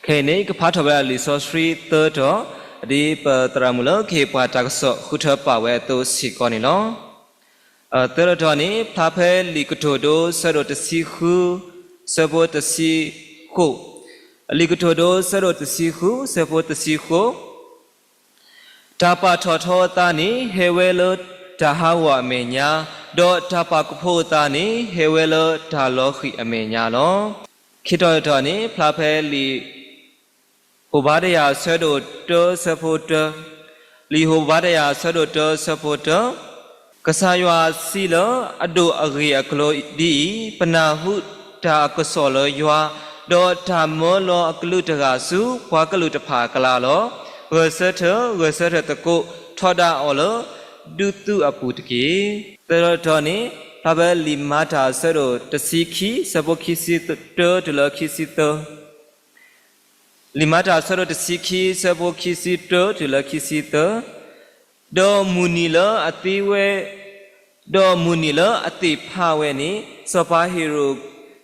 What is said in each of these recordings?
ခဲအံၤန့ၣ် ကဖးထီၣ်ဝဲဒၣ်လံာ်စီဆှံသၢတီၤ, ဒ်ပသရၣ်မုၣ်လၢကဟ့ၣ်ပှၤတၢ်ကစီၣ်ဃုထၢပာ်ဝဲအသိးစ့ၢ်ကီးန့ၣ်လီၤ. သၢတီၤန့ၣ် ဖျါဖဲလံာ်ကတိၤဒိ ဆၢဒိၣ်တဆံဃု, ဆၢဖိတဆံဃိး, လံာ်ကတိၤဒိ ဆၢဒိၣ်တဆံဃု, ဆၢဖိတဆံဃိး တၢ်ပာ်ထီၣ်ထီအသးန့ၣ် ဟဲဝဲလၢတၢ်ဟးဂီၤအမဲာ်ညါ, ဒီးတၢ်ပာ်ကဖိအသးန့ၣ် ဟဲဝဲလၢတၢ်လီၤဃံၤအမဲာ်ညါလီၤ. ခံတီၤတတီၤန့ၣ် ဖျါဖဲလံာ် ဟိၤဘါတယၤ ဆၢဒိၣ်တၢ ဆၢဖိတၢ, လံာ်ဟိၤဘါတယၤ ဆၢဒိၣ်တၢ ဆၢဖိတၢ, ကစၢ်ယွၤစံးလၢအဒိၣ်အဂ့ၤအကျိၤဒ်အံၤ, ပနၢ်ဟူတၢ်အကစီၣ်လၢယွၤ, ဒီးတၢ်မၢလီၤအကလူးတဂၤဆူပှၤကလုာ်တဖၣ်အကျါလီၤ. ဂဲၤဆၢထၢၣ်, ဂဲၤဆၢထၢၣ်သကိးထီဒါအီၤလၢဒူသၣ်အပူၤတက့ၢ်. သၢတီၤတတီၤန့ၣ် ဖျါဖဲလံာ်မၤတၢ် ဆၢဒိၣ်တဆံခံ ဆၢဖိခံဆံတၢတုၤလၢခံဆံသၢ, လံာ်မၤတၢ် ဆၢဒိၣ်တဆံခံ ဆၢဖိခံဆံတၢတုၤလၢခံဆံသၢ, ဒီးမုၢ်နံၤလၢအသ့ဝဲ, ဒီးမုၢ်နံၤလၢအသ့ၣ်ဖးဝဲန့ၣ် စီၤပၤဟ့ၤရိာ်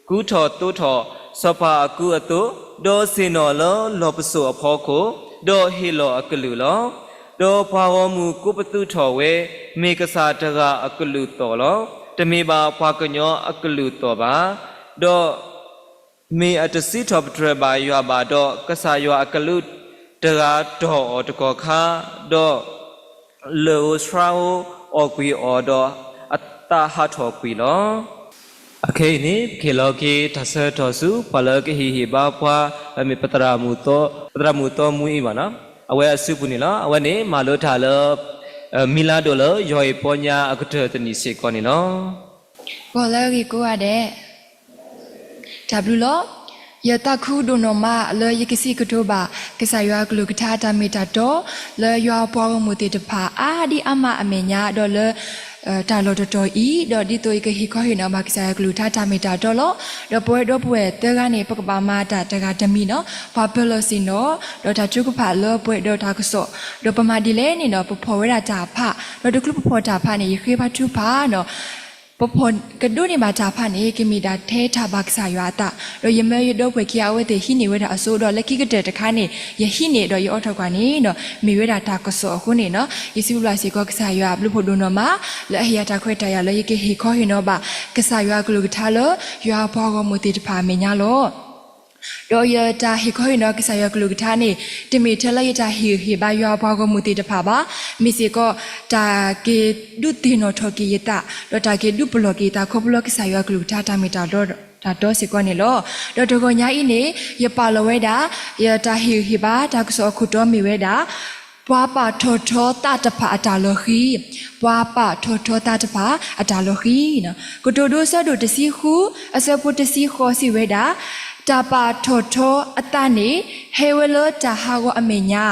ကူထီၣ်သိးထီၣ်စီၤပၤအကုအသိး, ဒီးဆ့ၣ်နီၤလၢလီၢ်ပစိာ်အဖီခိၣ်, ဒီးဟ့ၣ်လီၤအကလုၢ်လီၤ. ဒီးပှၤဂီၢ်မုၢ်ကိးပသူထီၣ်ဝဲ, မ့ၢ်ကစၢ်တဂၤအကလုၢ်သီၣ်လီၤ. တမ့ၢ်ဘၣ်ပှၤကညီအကလုၢ်သီၣ်ဘၣ်. ဒီး မ့ၢ်အတစံးထီၣ်ပတြၢၤဘၣ်ယွၤဘၣ်ဒီး, ကစၢ်ယွၤအကလူးတဂၤတီၢ်အီၤတကီၢ်ခါ, ဒီးလၢၢ်ဧိၤဆှါဧိၤအီၣ်ကွံာ်အီၤဒီးအသးဟးထီၣ်ကွံာ်လီၤ. အခဲအံၤန့ၣ် ပကဟ့ၣ်လီၤက့ၤတၢ်ဆၢကတီၢ်ဆူ ပှၤလၢကဟ့ၣ်ဟ့ၣ်ဘါပှၤ, မ့ၢ်ပသရၣ်မုၣ်သီ, ပသရၣ်မုၣ်သီမူအံၤဘၣ်နီၤ, အဝဲအစုပူၤန့ၣ်လီၤ. အဝဲန့ၣ်မၤလိတၢ်လၢ မံၤလၤဒိၣ်လၢယွၤအံၤပီညါအကတၢၢ်တနံၣ်စ့ၢ်ကီးန့ၣ်လီၤ. ဂီၤလၢအဂ့ၤကိးဂၤဒဲး, တၢ်ဘျုးလီၤ. ယသးခုဒိၣ်နီၢ်မးလၢယကစံးကတိၤဘၣ် ကစၢ်ယွၤအကလုၢ်ကထါတၢ်မ့ၢ်တၢ်တီ လၢယွၤအပှၤဂီၢ်မုၢ်သ့ၣ်တဖၣ်အါဒံအါမးအမဲာ်ညါ ဒီးလၢ တၢ်လီၢ်တတီၤအံၤ, ဒီးဒ်သိးယကဟ့ၣ်ခီဟ့ၣ်နီၤဘၣ်ကစၢ်ယွၤအကလုၢ်ကထါတၢ်မ့ၢ်တၢ်တီလီၤ. ဒီးပဝဲဒီပုၢ်ဝဲၢ်သၢဂၤန့ၣ် ပကဘၣ်မၤတၢ်တဂၤတမံၤနီၤ, ပှၤပၢၤလီၢ်ဆ့ၣ်နီၤ, ဒီးတၢ်ထုကဖၣ်လၢပှဲၤဒီးတၢ်ကစီၣ်, ဒီးပမၤဒ်လဲၣ်န့ၣ်နီၤ ပဖီၣ်ဝဲဒၣ်တၢ်ဖး, ဒီးတချုးပဖီၣ်တၢ်ဖးန့ၣ် ယဃ့ဘါထုကဖၣ်နီၤ ပဖီၣ်ကဒိးန့ၢ်ဘၣ်တၢ်ဖးန့ၣ် ကမ့ၢ်ဒၣ်ထဲတၢ်ဘၣ်ကစၢ်ယွၤအသး, ဒီးယမၢယဒီပုၢ်ဝဲၢ်ခံဂၤအဝဲသ့ၣ်ဟံးန့ၢ်ဝဲဒၣ်အစိဒီး လၢခံကတၢၢ်တခါန့ၣ် ယဟံးန့ၢ်ဒီးယအိးထီၣ်ကွၢ်န့ၣ်နီၤ မ့ၢ်ဝဲဒၣ်တၢ်ကစီၣ်အဃိန့ၣ်နီၤ ယစံးဘျုးဘၣ်စ့ၢ်ကီးကစၢ်ယွၤအဘျုးဖှိၣ်ဒိၣ်နီၢ်မး လၢအဟ့ၣ်ယၤတၢ်ခွဲးတၢ်ယာ်လၢယကဟ့ၣ်ခီဟ့ၣ်နီၤဘၣ် ကစၢ်ယွၤအကလုၢ်ကထါလၢ ယွၤအပှၤဂီၢ်မုၢ်သ့ၣ်တဖၣ်အမဲာ်ညါလီၤ. ဒီးယတၢ်ဟ့ၣ်ခီဟ့ၣ်နီၤကစၢ်ယွၤကလုၢ်ကထါန့ၣ် တမ့ၢ်ထဲလၢယတၢ်ဟ့ၣ်ဂံၢ်ဟ့ၣ်ဘါယွၤအပှၤဂီၢ်မုၢ်သ့ၣ်တဖၣ်ဘၣ်. မ့ၢ်စ့ၢ်ကီး တၢ်က့ၤဒုးသ့ၣ်နီၣ်ထီၣ်က့ၤယသး ဒီးတၢ်က့ၤဒုးပလီၢ်က့ၤယသးခီဖျိလၢကစၢ်ယွၤကလုၢ်ကထါတၢ်မ့ၢ်တၢ်တီစ့ၢ်ကီးန့ၣ်လီၤ. ဒီးတဂီၤညါအံၤန့ၣ် ယပာ်လီၤဝဲဒၣ် ယတၢ်ဟ့ၣ်ဂံၢ်ဟ့ၣ်ဘါတၢ်ကစီၣ်အခိၣ်တီမ့ၢ်ဝဲဒၣ် ပှၤပာ်ထီၣ်ထီသးတဖၣ်အတၢ်လီၤဃံၤ, ပှၤပာ်ထီၣ်ထီသးတဖၣ်အတၢ်လီၤဃံၤ. ကတိၤဒိဆၢဒိၣ်တဆံဃု အဆၢဖိတဆံဃိးစံးဝဲဒၣ်, တၢ်ပာ်ထီၣ်ထီအသးန့ၣ် ဟဲဝဲလၢတၢ်ဟးဂီၤအမဲာ်ညါ,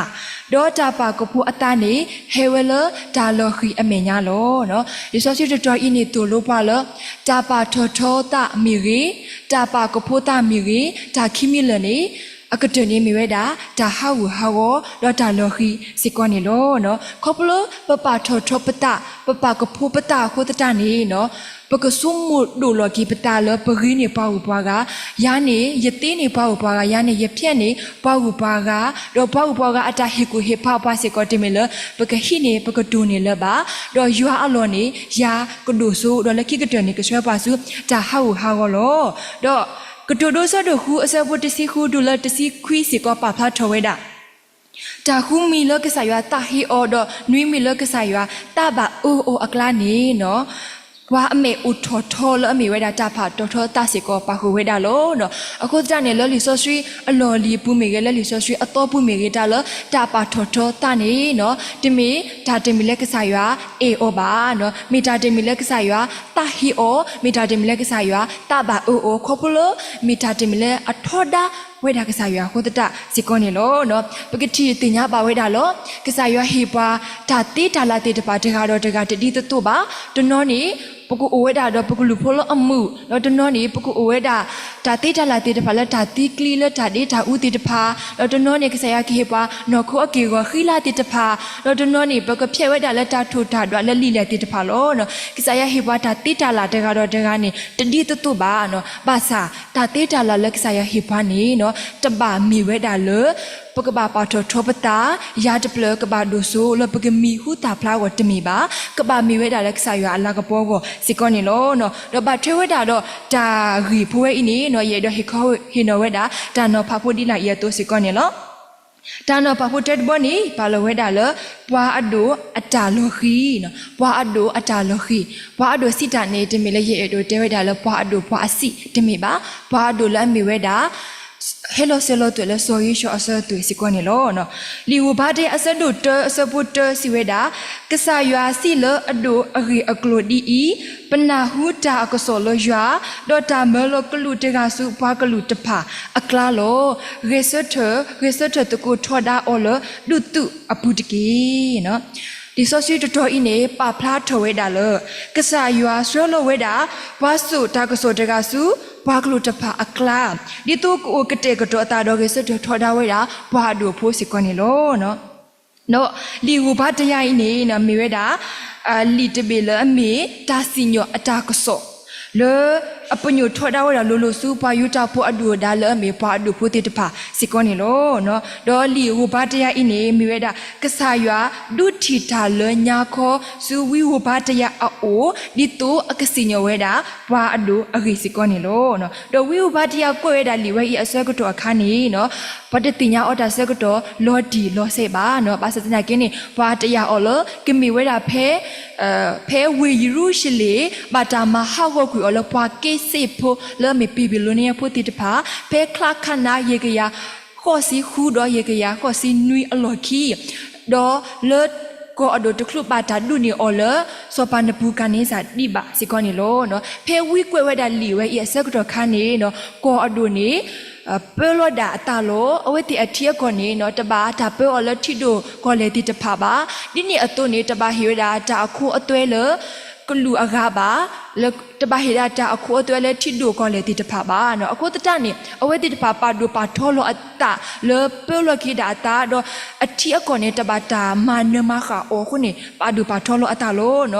ဒီးတၢ်ပာ်ကဖိအသးန့ၣ် ဟဲဝဲလၢတၢ်လီၤဃံၤအမဲာ်ညါလီၤ. လံာ်စီဆှံတတီၤအံၤန့ၣ်သိၣ်လိပှၤလၢ တၢ်ပာ်ထီၣ်ထီသးမ့ၢ်ဂ့ၤ, တၢ်ပာ်ကဖိသးမ့ၢ်ဂ့ၤ, တၢ်ခံမံၤလၢာ်န့ၣ် အကတၢၢ်န့ၣ်မ့ၢ်ဝဲဒၣ် တၢ်ဟးဂူာ်ဟးဂီၤ ဒီးတၢ်လီၤဃံၤစ့ၢ်ကီးန့ၣ်လီၤ. ခီဖျိလၢပပာ်ထီၣ်ထီပသး ပပာ်ကဖိပသးအဃိသတးန့ၣ် ပကဆိကမိၣ်ဒိၣ်လီၤက့ၤပသးလၢပဂ့ၤန့ၢ်ပှၤဂုၤပှၤဂၤ, ယၤန့ၣ် ယသ့န့ၢ်ပှၤဂုၤပှၤဂၤ, ယၤန့ၣ် ယဖျဲးန့ၢ်ပှၤဂုၤပှၤဂၤ, ဒီးပှၤဂုၤပှၤဂၤအတၢ်ဟ့ၣ်ကူၣ်ဟ့ၣ်ဖးပှၤစ့ၢ်ကီးတမ့ၢ်လၢ ပကဟံးန့ၢ်ပကတိၢ်န့ၢ်လၢၤဘၣ်, ဒီးယွၤအလီၢ်န့ၣ် ယၤကဒိၣ်စိ ဒီးလၢခံကတၢၢ်န့ၣ် ကဆှၢပှၤဆူတၢ်ဟးဂူာ်ဟးဂီၤလီၤ. ဒီးကတိၤဒိဆၢဒိၣ်ဃု အဆၢဖိတဆံဃုတုၤလၢတဆံခွံစ့ၢ်ကီးပာ်ဖျါထီၣ်ဝဲဒၣ် တၢ်ဃုမံၤလၢကစၢ်ယွၤသးဟ့အီၤ ဒီးနွံမံၤလၢကစၢ်ယွၤသးဘၣ်အၢအီၤအကျါန့ၣ်နီၤ, ပှၤအမဲာ်အိၣ်ထီၣ်ထီလၢအမ့ၢ်ဝဲဒၣ်တၢ်ပာ်ထီၣ်ထီသးစ့ၢ်ကီးပာ်ဃုာ်ဝဲဒၣ်လီၤ. အဃိသတးန့ၣ် လၢလံာ်စီဆှံအလီၢ်လံၤပူၤမ့ၢ်ဂ့ၤ လၢလံာ်စီဆှံအသီပူၤမ့ၢ်ဂ့ၤ တၢ်လၢတၢ်ပာ်ထီၣ်ထီသးန့ၣ်နီၤ တမ့ၢ်တၢ်တမံၤလၢကစၢ်ယွၤအဲၣ်အီၤဘၣ်နီၤ, မ့ၢ်တၢ်တမံၤလၢကစၢ်ယွၤသးဟ့အီၤ, မ့ၢ်တၢ်တမံၤလၢကစၢ်ယွၤသးဘၣ်အၢအီၤ ခီဖျိလၢမ့ၢ်တၢ်တမံၤလၢအထီဒါဝဲဒၣ်ကစၢ်ယွၤအဃိသတးစ့ၢ်ကီးန့ၣ်လီၤ. ပကထံၣ်သ့ၣ်ညါဘၣ်ဝဲဒၣ်လီၤ. ကစၢ်ယွၤဟ့ၣ်ပှၤတၢ်သ့တၢ်လၢ်သ့ၣ်တဖၣ်တဂၤဒီးတဂၤတဒ်သိးသိးဘၣ်. တနီၤန့ၣ် ပကအိၣ်ဝဲဒၣ်ဒီးပကလုၢ်ဖိလၢအမုာ်, ဒီးတနီၤန့ၣ် ပကအိၣ်ဝဲဒၣ် တၢ်သ့တၢ်လၢ်သ့ၣ်တဖၣ်လၢတၢ်သံကျံလၢတၢ်ဒ့တၢ်အူသ့ၣ်တဖၣ်, ဒီးတနီၤန့ၣ် ကစၢ်ယွၤကဟ့ၣ်ပှၤ နီၢ်ခိအက့ၢ်အဂီၤဃံလၤသ့ၣ်တဖၣ်, ဒီးတနီၤန့ၣ် ပကဖျဲးဝဲဒၣ်လၢတၢ်ထိၣ်တၢ်ဒွးလၢလံာ်လဲၢ်သ့ၣ်တဖၣ်လီၤ. ကစၢ်ယွၤဟ့ၣ်ပှၤတၢ်သ့တၢ်လၢ်တဂၤဒီးတဂၤန့ၣ် တဒ်သိးသိးဘၣ်, ဘၣ်ဆၣ် တၢ်သ့တၢ်လၢ်လၢကစၢ်ယွၤဟ့ၣ်ပှၤန့ၣ် တဘၣ်မ့ၢ်ဝဲဒၣ်လၢ ပကဘၣ်ပာ်ထီၣ်ထီပသး, ယၤတဖျၢၣ်ကဘၣ်ဒိၣ်စိလၢပကမံၤဟူသၣ်ဖျါအဂီၢ်တမ့ၢ်ဘၣ်. ကဘၣ်မ့ၢ်ဝဲဒၣ်လၢကစၢ်ယွၤအလၤကပီၤအဂီၢ်စ့ၢ်ကီးန့ၣ်လီၤ. ဒီးဘၣ်ထွဲဝဲဒၣ်ဒီးတၢ်ဂ့ၢ်ဖိဝဲအံၤန့ၣ် ယအဲၣ်ဒိးဟ့ၣ်ခီဟ့ၣ်နီၤဝဲဒၣ် တၢ်နီၤဖးဖိဒ်လာ်အံၤအသိးစ့ၢ်ကီးန့ၣ်လီၤ. တၢ်နီၤဖးဖိတၢတဘီန့ၣ် ပာ်လီၤဝဲဒၣ်လၢ ပှၤအဒိၣ်အတၢ်လီၤဃံၤ, ပှၤအဒိၣ်အတၢ်လီၤဃံၤ, ပှၤအဒိၣ်စံးတၢ်န့ၣ် တမ့ၢ်လၢယအဲၣ်ဒိးတဲဝဲဒၣ်လၢပှၤအဒိၣ်ပှၤအစံးတမ့ၢ်ဘၣ်. ပှၤအဒိၣ်လၢအမ့ၢ်ဝဲဒၣ် ဟဲလီၤစၢၤလီၤသွဲၣ်လၢစီၤယ့ၣ်ၡီးအဆၢအသွဲၣ်စ့ၢ်ကီးန့ၣ်လီၤ. လံာ်ဧိၤဘါတယၤအဆၢဒိၣ်တၢအဆၢဖိတၢစံးဝဲဒၣ်, ကစၢ်ယွၤစံးလၢအဒိၣ်အဂ့ၢ်အကျိၤဒ်အံၤ, ပနၢ်ဟူတၢ်အကစီၣ်လၢယွၤ, ဒီးတၢ်မၢလီၤကလူးတဂၤဆူပှၤကလုာ်တဖၣ်အကျါလီၤ. ဂဲၤဆၢထၢၣ်, ဂဲၤဆၢထၢၣ်သကိးထီဒါအီၤလၢဒူၣ်သုးအပူၤတက့ၢ်. လံာ်စီဆှံတတီၤအံၤန့ၣ် ပာ်ဖျါထီၣ်ဝဲဒၣ်လၢ ကစၢ်ယွၤဆှၢလီၤဝဲဒၣ် ပှၤစိာ်တၢ်ကစီၣ်တဂၤဆူ ပှၤကလုာ်တဖၣ်အကျါ, ဒ်သိးကအိၣ်ကတဲာ်ကတီၤအသးဒီးဂဲၤဆၢထၢၣ်ထီဒါဝဲဒၣ် ပှၤအဒိၣ်အဖိစ့ၢ်ကီးန့ၣ်လီၤ. ဒီးလံာ်ဧိၤဘါတယၤအံၤန့ၣ် မ့ၢ်ဝဲဒၣ် လံာ်တဘ့ၣ်လၢအမ့ၢ်တၢ်စံၣ်ညီၣ်အတၢ်ကစီၣ် လၢအပညိၣ်ထီဒါဝဲဒၣ်လိၤလိၤဆူပှၤယူဒၤဖိအဒုၣ်အဒါလၢအမ့ၢ်ပှၤအဒိၣ်ဖိသ့ၣ်တဖၣ်စ့ၢ်ကီးန့ၣ်လီၤ. ဒီးလံာ်ဧိၤဘါတယၤအံၤန့ၣ် မ့ၢ်ဝဲဒၣ် ကစၢ်ယွၤဒုးထံၣ်တၢ်လၢညါခီ ဆူဝံဧိၤဘါတယၤအအိၣ် ဒ်သိးအကစံၣ်ညီၣ်ဝဲဒၣ် ပှၤအဒိၣ်အဂ့ၢ်စ့ၢ်ကီးန့ၣ်လီၤ. ဒီးဝံဧိၤဘါတယၤကွဲးဝဲဒၣ်လံာ်ဝဲအံၤအဆၢကတီၢ်အခါန့ၣ် ပှၤတသ့ၣ်ညါအီၤတၢ်ဆၢကတီၢ်လီၤတံၢ်လီၤဆဲးဘၣ်. ဘၣ်ဆၣ်သနာ်က့န့ၣ် ပှၤတယာ်အီၤလၢ ကမ့ၢ်ဝဲဒၣ်ဖဲ ဖဲဝ့ၢ်ယရူၤၡလ့ၣ် ဘၣ်တၢ်မၤဟးဂီၤကွံာ်အီၤလၢပှၤက့စ့းဖိလၢအမ့ၢ်ဘၤဘံလိနံယါဖိသ့ၣ်တဖၣ် ဖဲချါခါနါယဲၢ်ကယၤဃိးဆံဃုဒီးယဲၢ်ကယၤဃိးဆံနွံအလီၢ်ခံ ဒီးလၢကီၢ်အဒိၣ်တချုးဘၣ်တၢ်ဒုးန့ၢ်အီၤလၢ စီၤပၤနဘူၤခၣ်န့စၢ်ဒံးဘၣ်စ့ၢ်ကီးန့ၣ်လီၤ. ဖဲဝံကွဲးဝဲဒၣ်လံာ်ဝဲအံၤအဆၢကတီၢ်ခါန့ၣ် ကီၢ်အဒိၣ်န့ၣ် ပၢလီၤဒၣ်အသးလီၤ. အဝဲသ့ၣ်အထံအကီၢ်န့ၣ် တဘၣ်တၢ်ပၢအီၤလၢထံဒိၣ်ကီၢ်လဲၢ်သ့ၣ်တဖၣ်ဘၣ်. ဒ်န့ၣ်အသိးန့ၣ် တဘၣ်ဟ့ၣ်ဝဲဒၣ်တၢ်အခိအသွဲလၢ ကလူးအဂၤဘၣ်, တဘၣ်ဟ့ၣ်ဒၣ်တၢ်အခိအသွဲလၢထံဒိၣ်ကီၢ်လဲၢ်သ့ၣ်တဖၣ်ဘၣ်. အဃိသတးန့ၣ် အဝဲသ့ၣ်တဖၣ်ပာ်ဒိၣ်ပာ်ထီလီၤအသးလၢပၢလီၤက့ၤဒၣ်အသး ဒီးအထံအကီၢ်န့ၣ် တဘၣ်တၢ်မၤနၢၤမၤဃၣ်အီၤအဃိန့ၣ် ပာ်ဒိၣ်ပာ်ထီလီၤအသးလီ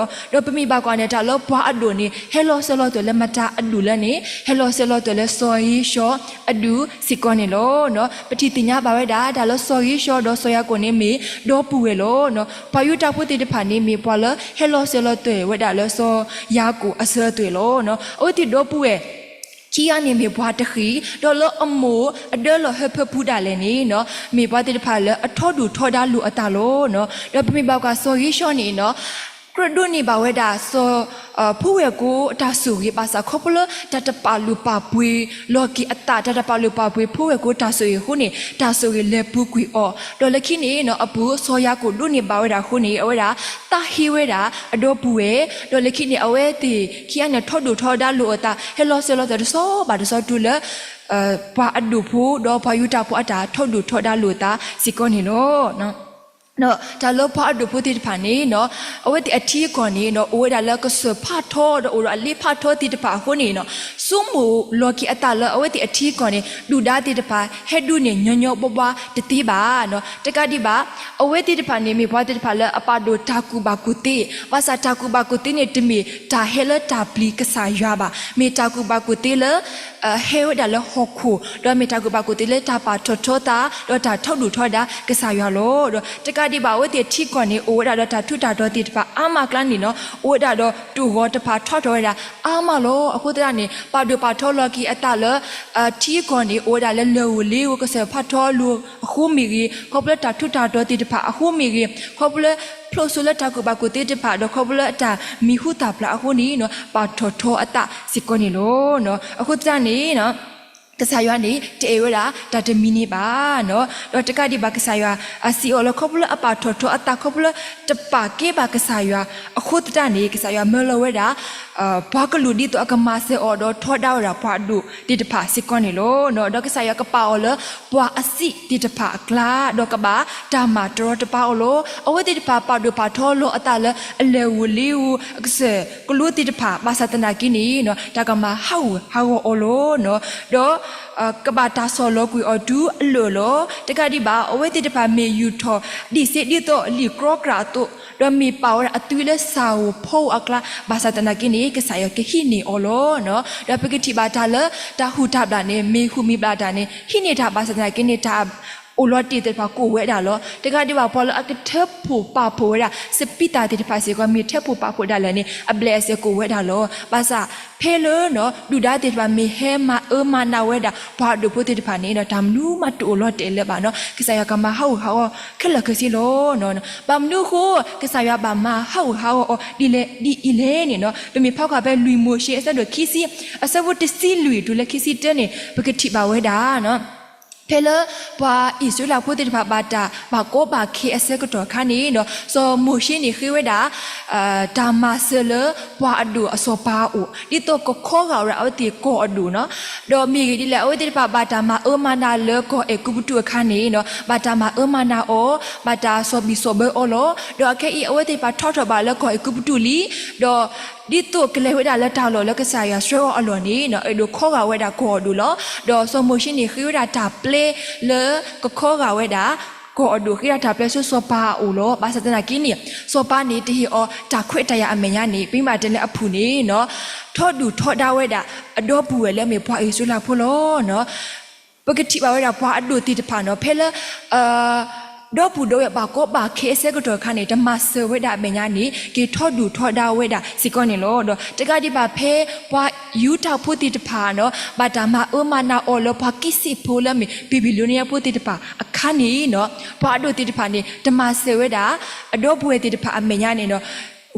ၤ. ဒီးပမ့ၢ်ဘၣ်ကွၢ်န့ၣ် တၢ်လၢပှၤအဒိၣ်န့ၣ် ဟဲလီၤစၢၤလီၤသွဲၣ်လၢမတၤအဒူၣ်လဲၣ်န့ၣ် ဟဲလီၤစၢၤလီၤသွဲၣ်လၢစီၤယ့ၣ်ၡီးအဒူၣ်စ့ၢ်ကီးန့ၣ်လီၤ. ပထံၣ်သ့ၣ်ညါဘၣ်ဝဲဒၣ် တၢ်လၢစီၤယ့ၣ်ၡီးဒီးစီၤယၤကိာ်န့ၣ်မ့ၢ်ဒီပုၢ်ဝဲၢ်လီၤ. ပှၤယူဒၤဖိသ့ၣ်တဖၣ်န့ၣ် မ့ၢ်ပှၤလၢဟဲလီၤစၢၤလီၤသွဲၣ်ဝဲဒၣ်လၢစီၤယၤကိာ်အဆၢအသွဲၣ်လီၤ. အဝဲသ့ၣ်ဒီပုၢ်ဝဲၢ်ခံဂၤန့ၣ်မ့ၢ်ပှၤတဃ့ၢ်, ဒီးလၢအမိၢ်အဒၢလီၤဟၢဖၢဖုဒၣ်လဲာ်န့ၣ် မ့ၢ်ပှၤသ့ၣ်တဖၣ်လၢအထီဒိၣ်ထီဒါလိာ်အသးလီၤ. ဒီးပမ့ၢ်ဘၣ်ကွၢ်စီၤယ့ၣ်ၡီးန့ၣ် ကြၢးဒိးန့ၢ်ဘၣ်ဝဲဒၣ်စီၤ ဖိဝဲၢ်ကိတၢ်ဆိၣ်ဂ့ၤ ဘၣ်ဆၣ်ခီဖျိလၢတၢ်တပာ်လုၢ်ပာ်ပှ့ၤလီၤက့ၤအသး တၢ်တပာ်လုၢ်ပာ်ပှ့ၤဖိဝဲၢ်ကိတၢ်ဆိၣ်ဂ့ၤအဃိန့ၣ် တၢ်ဆိၣ်ဂ့ၤလဲၤပူၤကွံာ်အီၤ, ဒီးလၢခံန့ၣ် အပူၤစီၤယၤကိာ်ဒိးန့ၢ်ဘၣ်ဝဲဒၣ်အဃိန့ၣ် အဝဲဒၣ်သးဟ့ဝဲဒၣ်အဒီပုၢ်ဝဲၢ်, ဒီးလၢခံန့ၣ် အဝဲသ့ၣ်ခံဂၤန့ၣ် ထီဒိၣ်ထီဒါလိာ်အသး ဟဲလီၤစၢၤလီၤသွဲၣ်တဆီဘၣ်တဆီတုၤလၢ ပှၤအဒိၣ်ဖိဒီးပှၤယူဒၤဖိအတၢ်ထီဒိၣ်ထီဒါလိာ်အသးစ့ၢ်ကီးန့ၣ်လီၤ. ဒီးတၢ်လၢပှၤအဒိၣ်ဖိသ့ၣ်တဖၣ်န့ၣ် အဝဲသ့ၣ်အထံအကီၢ်န့ၣ် အိၣ်ဝဲဒၣ်လၢကစၢၢ်ဖးထီ ဒီးအိၣ်ဒီးအလ့ဖးထီသ့ၣ်တဖၣ်အဃိန့ၣ် ဆိကမိၣ်လီၤက့ၤအသးလၢအဝဲသ့ၣ်အထံအကီၢ်န့ၣ် ဒုၣ်ဒါသ့ၣ်တဖၣ် ဟဲဒုးန့ၢ်ညီညီဘှါဘှါတသ့ဘၣ်. တကးဒံးဘၣ် အဝဲသ့ၣ်တဖၣ်န့ၣ် မ့ၢ်ပှၤသ့ၣ်တဖၣ်လၢအပာ်ဒိၣ်တၢ်ကူၣ်ဘၣ်ကူၣ်သ့, ဘၣ်ဆၣ်တၢ်ကူၣ်ဘၣ်ကူၣ်သ့န့ၣ် တမ့ၢ်တၢ်ဟဲလၢတၢ်ပျံၤကစၢ်ယွၤဘၣ်. မ့ၢ်တၢ်ကူၣ်ဘၣ်ကူၣ်သ့လၢ ဟဲဝဲဒၣ်လၢဟီၣ်ခိၣ်, ဒီးမ့ၢ်တၢ်ကူၣ်ဘၣ်ကူၣ်သ့လၢတၢ်ပာ်ထီၣ်ထီသး ဒီးတၢ်ထီဒိၣ်ထီဒါကစၢ်ယွၤလီၤ. ဒီးတကးဒံးဘၣ် အဝဲသ့ၣ်ထံကီၢ်န့ၣ် အိၣ်ဝဲဒၣ်ဒီးတၢ်ထူးတၢ်တီၤသ့ၣ်တဖၣ်အါမးအကျါန့ၣ် အိၣ်ဝဲဒၣ်ဒီးတိၢ်ဂီၤတဖၣ်ထီထီၣ်ဝဲဒၣ်အါမးလီၤ. အဃိသတးန့ၣ် ပာ်ဒိၣ်ပာ်ထီလီၤက့ၤအသးလၢ ထံကီၢ်န့ၣ် အိၣ်ဝဲဒၣ်လၢလၢၢ်ဧိၤလ့ဧိၤ ကစၢၢ်ဖးထီလိာ်အဃိမ့ၢ်ဂ့ၤ, ခီဖျိတၢ်ထူးတၢ်တီၤသ့ၣ်တဖၣ်အဃိမ့ၢ်ဂ့ၤ, ခီဖျိဖျိးစိလၢတၢ်ကူၣ်ဘၣ်ကူၣ်သ့သ့ၣ်တဖၣ် ဒီးခီဖျိလၢအတၢ်မံၤဟူသၣ်ဖျါအဃိန့ၣ် ပာ်ထီၣ်ထီအသးစ့ၢ်ကီးန့ၣ်လီၤ. အဃိသတးန့ၣ် ကစၢ်ယွၤန့ၣ် တအဲၣ်ဝဲဒၣ်တၢ်တမံၤန့ၣ်ဘၣ်. ဒီးတကးဒံးဘၣ် ကစၢ်ယွၤအစံးအီၤလၢ ခီဖျိလၢအပာ်ထီၣ်ထီအသး ခီဖျိလၢတပာ်ကဲဘၣ်ကစၢ်ယွၤအဃိသတးန့ၣ် ကစၢ်ယွၤမၢလီၤဝဲဒၣ် ပှၤကလုာ်ဒ်သိးအကမၤစၢၤအီၤ ဒီးထီဒါဝဲဒၣ်ပှၤအဒိၣ်သ့ၣ်တဖၣ်စ့ၢ်ကီးန့ၣ်လီၤ. ဒီးကစၢ်ယွၤကပာ်အီၤလၢပှၤအစံၣ်သ့ၣ်တဖၣ်အကျါ ဒီးကဘၣ်တၢ်မၤတရီတပါအီၤလီၤ. အဝဲသ့ၣ်တဖၣ်ပာ်ဒိၣ်ပာ်ထီလီၤအသးလၢအလဲၤဧိၤလ့ဧိၤ အကစၢၢ်ကလိသ့ၣ်တဖၣ် ဘၣ်ဆၣ်သနာ်က့န့ၣ် တၢ်ကမၤဟးဂူာ်ဟးဂီၤအီၤလီၤ. ဒီး ကဘၣ်တၢ်ဆီၣ်လီၤကွံာ်အီၤတုၤအလၢာ်လီၤ. တကးဒံးဘၣ် အဝဲသ့ၣ်တဖၣ်မ့ၢ်ယူာ်ထီၣ်ဒံးစ့ဒ်သိးလံာ်ကြီကြၢ်အသိး, ဒီးမ့ၢ်ပာ်ဝဲဒၣ်အသွံလၢစၢ်ဧိၤဖီဧိၤအကျါ ဘၣ်ဆၣ်သနာ်က့န့ၣ် ကစၢ်ယွၤကဟံးန့ၢ်အီၤလီၤ. ဒီးပကထံၣ်ဘၣ်တၢ်လၢ တၢ်ဟူးတၢ်ဘျၣ်န့ၣ် မ့ၢ်ဟူးမ့ၢ်ဘျၣ်တၢ်န့ၣ် ဟံးန့ၢ်တၢ် ဘၣ်ဆၣ်သနာ်က့န့ၣ် တၢ်အိၣ်လီၤတ့ၢ်သ့ၣ်တဖၣ်ကအိၣ်ဝဲဒၣ်လီၤ. တကးဒံးဘၣ် ပှၤလၢအကထၢဖှိၣ်ပာ်ဖှိၣ်ဝဲဒၣ် စပံးသၣ်သ့ၣ်တဖၣ်စ့ၢ်ကီး မ့ၢ်ထၢဖှိၣ်ပာ်ဖှိၣ်ဒၣ်လဲာ်န့ၣ် အဘျဲၣ်အစဲးကအိၣ်ဝဲဒၣ်လီၤ. ဘၣ်ဆၣ်ဖဲလၢ ဒုၣ်ဒါသ့ၣ်တဖၣ် မ့ၢ်ဟဲမၤအၢမၤနးဝဲဒၣ် ပှၤအဒိၣ်ဖိသ့ၣ်တဖၣ်န့ၣ် တၢ်မနုၤမးတအိၣ်လီၤတဲာ်လၢၤဘၣ်နီၤ, ကစၢ်ယွၤကမၤဟးဂူာ်ဟးဂီၤခဲလၢာ်ခဲဆ့လီၤ. ဘၣ်မနုၤအဃိ ကစၢ်ယွၤဘၣ်မၤဟးဂူာ်ဟးဂီၤအီၤ ဒ်လဲၣ်ဒ်အံၤလဲၣ်န့ၣ်နီၤ, ပမ့ၢ်ဖးကွၢ်ဖဲလွံၢ်မိၤၡ့အဆၢဒိၣ်ခံဆံ အဆၢဖိတဆံလွံၢ်တုၤလၢခံဆံတၢန့ၣ် ပကထံၣ်ဘၣ်ဝဲဒၣ် ဖဲလၢပှၤအံၣ်စရ့လးဖိသ့ၣ်တဖၣ် ဘၣ်တၢ်ဘၣ်ကီဘၣ်ခဲအဆၢကတီၢ်အခါန့ၣ်ဒီး စီၤမိၤၡ့န့ၣ်ဃ့ဝဲဒၣ် တၢ်မၤစၢၤလၢပှၤအဒိၣ်အစီၤပၤအအိၣ် ဒ်သိးကခီဂာ်ဝဲဒၣ်အဝဲသ့ၣ်ကီၢ်အဒိၣ်နီၤ. ဒီးမ့ၢ်ဂ့ၢ်ဒ်လဲၣ် အဝဲသ့ၣ်တဖၣ်ဘၣ်တၢ်မၤအၢမၤနးလၢကီၢ်အဲၤကူပတူးအခါန့ၣ်ဒီး ဘၣ်တၢ်မၤအၢမၤနးအီၤ, ဘၣ်တၢ်စီၣ်ဘံၣ်စီၣ်ဘၢအီၤလီၤ. ဒီးအခဲအံၤ အဝဲသ့ၣ်တဖၣ်ထီထီၣ်ဘၣ်လၢကီၢ်အဲၤကူပတူးလံ, ဒီးဒ်သိးကလဲၤဝဲဒၣ်လၢတၢ်လီၢ်လၢကစၢ်ယွၤဆှၢအီၤအလီၢ်န့ၣ် အဲၣ်ဒိးခီဂာ်ဝဲဒၣ်ကီၢ်အဒိၣ်လီၤ. ဒီးစီၤမိၤၡ့န့ၣ်ဃ့ဝဲဒၣ်တၢ်ပျဲလၢကခီဂာ်ဝဲဒၣ် ကီၢ်အဒိၣ် ဃ့ဒၣ်တၢ်ပျဲဆူစီၤပၤအအိၣ်လီၤ. ဘၣ်ဆၣ်သနာ်က့န့ၣ် စီၤပၤန့ၣ်တဟ့ၣ်အီၤတၢ်ခွဲးတၢ်ယာ်အမဲာ်ညါန့ၣ် ပမ့ၢ်တဲလၢအပူၤန့ၣ် ထီဒုၣ်ထီဒါဝဲဒၣ် အဒီပုၢ်ဝဲၢ်လၢအမ့ၢ်ပှၤအံၣ်စရ့လးဖိလီၤ. ပကထံၣ်ဘၣ်ဝဲဒၣ်ပှၤအဒိၣ်သ့ၣ်တဖၣ်နီၤ ဖဲလၢ ဒီပုၢ်ဒီဝဲၢ်ဘၣ်ကီဘၣ်ခဲအဆၢကတီၢ်အခါန့ၣ် တမၤစၢၤဝဲဒၣ်အမဲာ်ညါန့ၣ် က့ၤထီဒုၣ်ထီဒါဝဲဒၣ်စ့ၢ်ကီးန့ၣ်လီၤ. ဒီးတကးဒံးဘၣ်ဖဲပှၤယူဒၤဖိသ့ၣ်တဖၣ်နီၤ ဘၣ်တၢ်မၤအၢမၤနးအီၤလၢပှၤက့စ့ၣ်ဖိလၢအမ့ၢ်ဘၤဘံလိနံယါဖိသ့ၣ်တဖၣ်အခါန့ၣ်နီၤ ပှၤအဒိၣ်သ့ၣ်တဖၣ်န့ၣ် တမၤစၢၤဝဲဒၣ် အဒီပုၢ်ဝဲၢ်သ့ၣ်တဖၣ်အမဲာ်ညါန့ၣ်ဒီး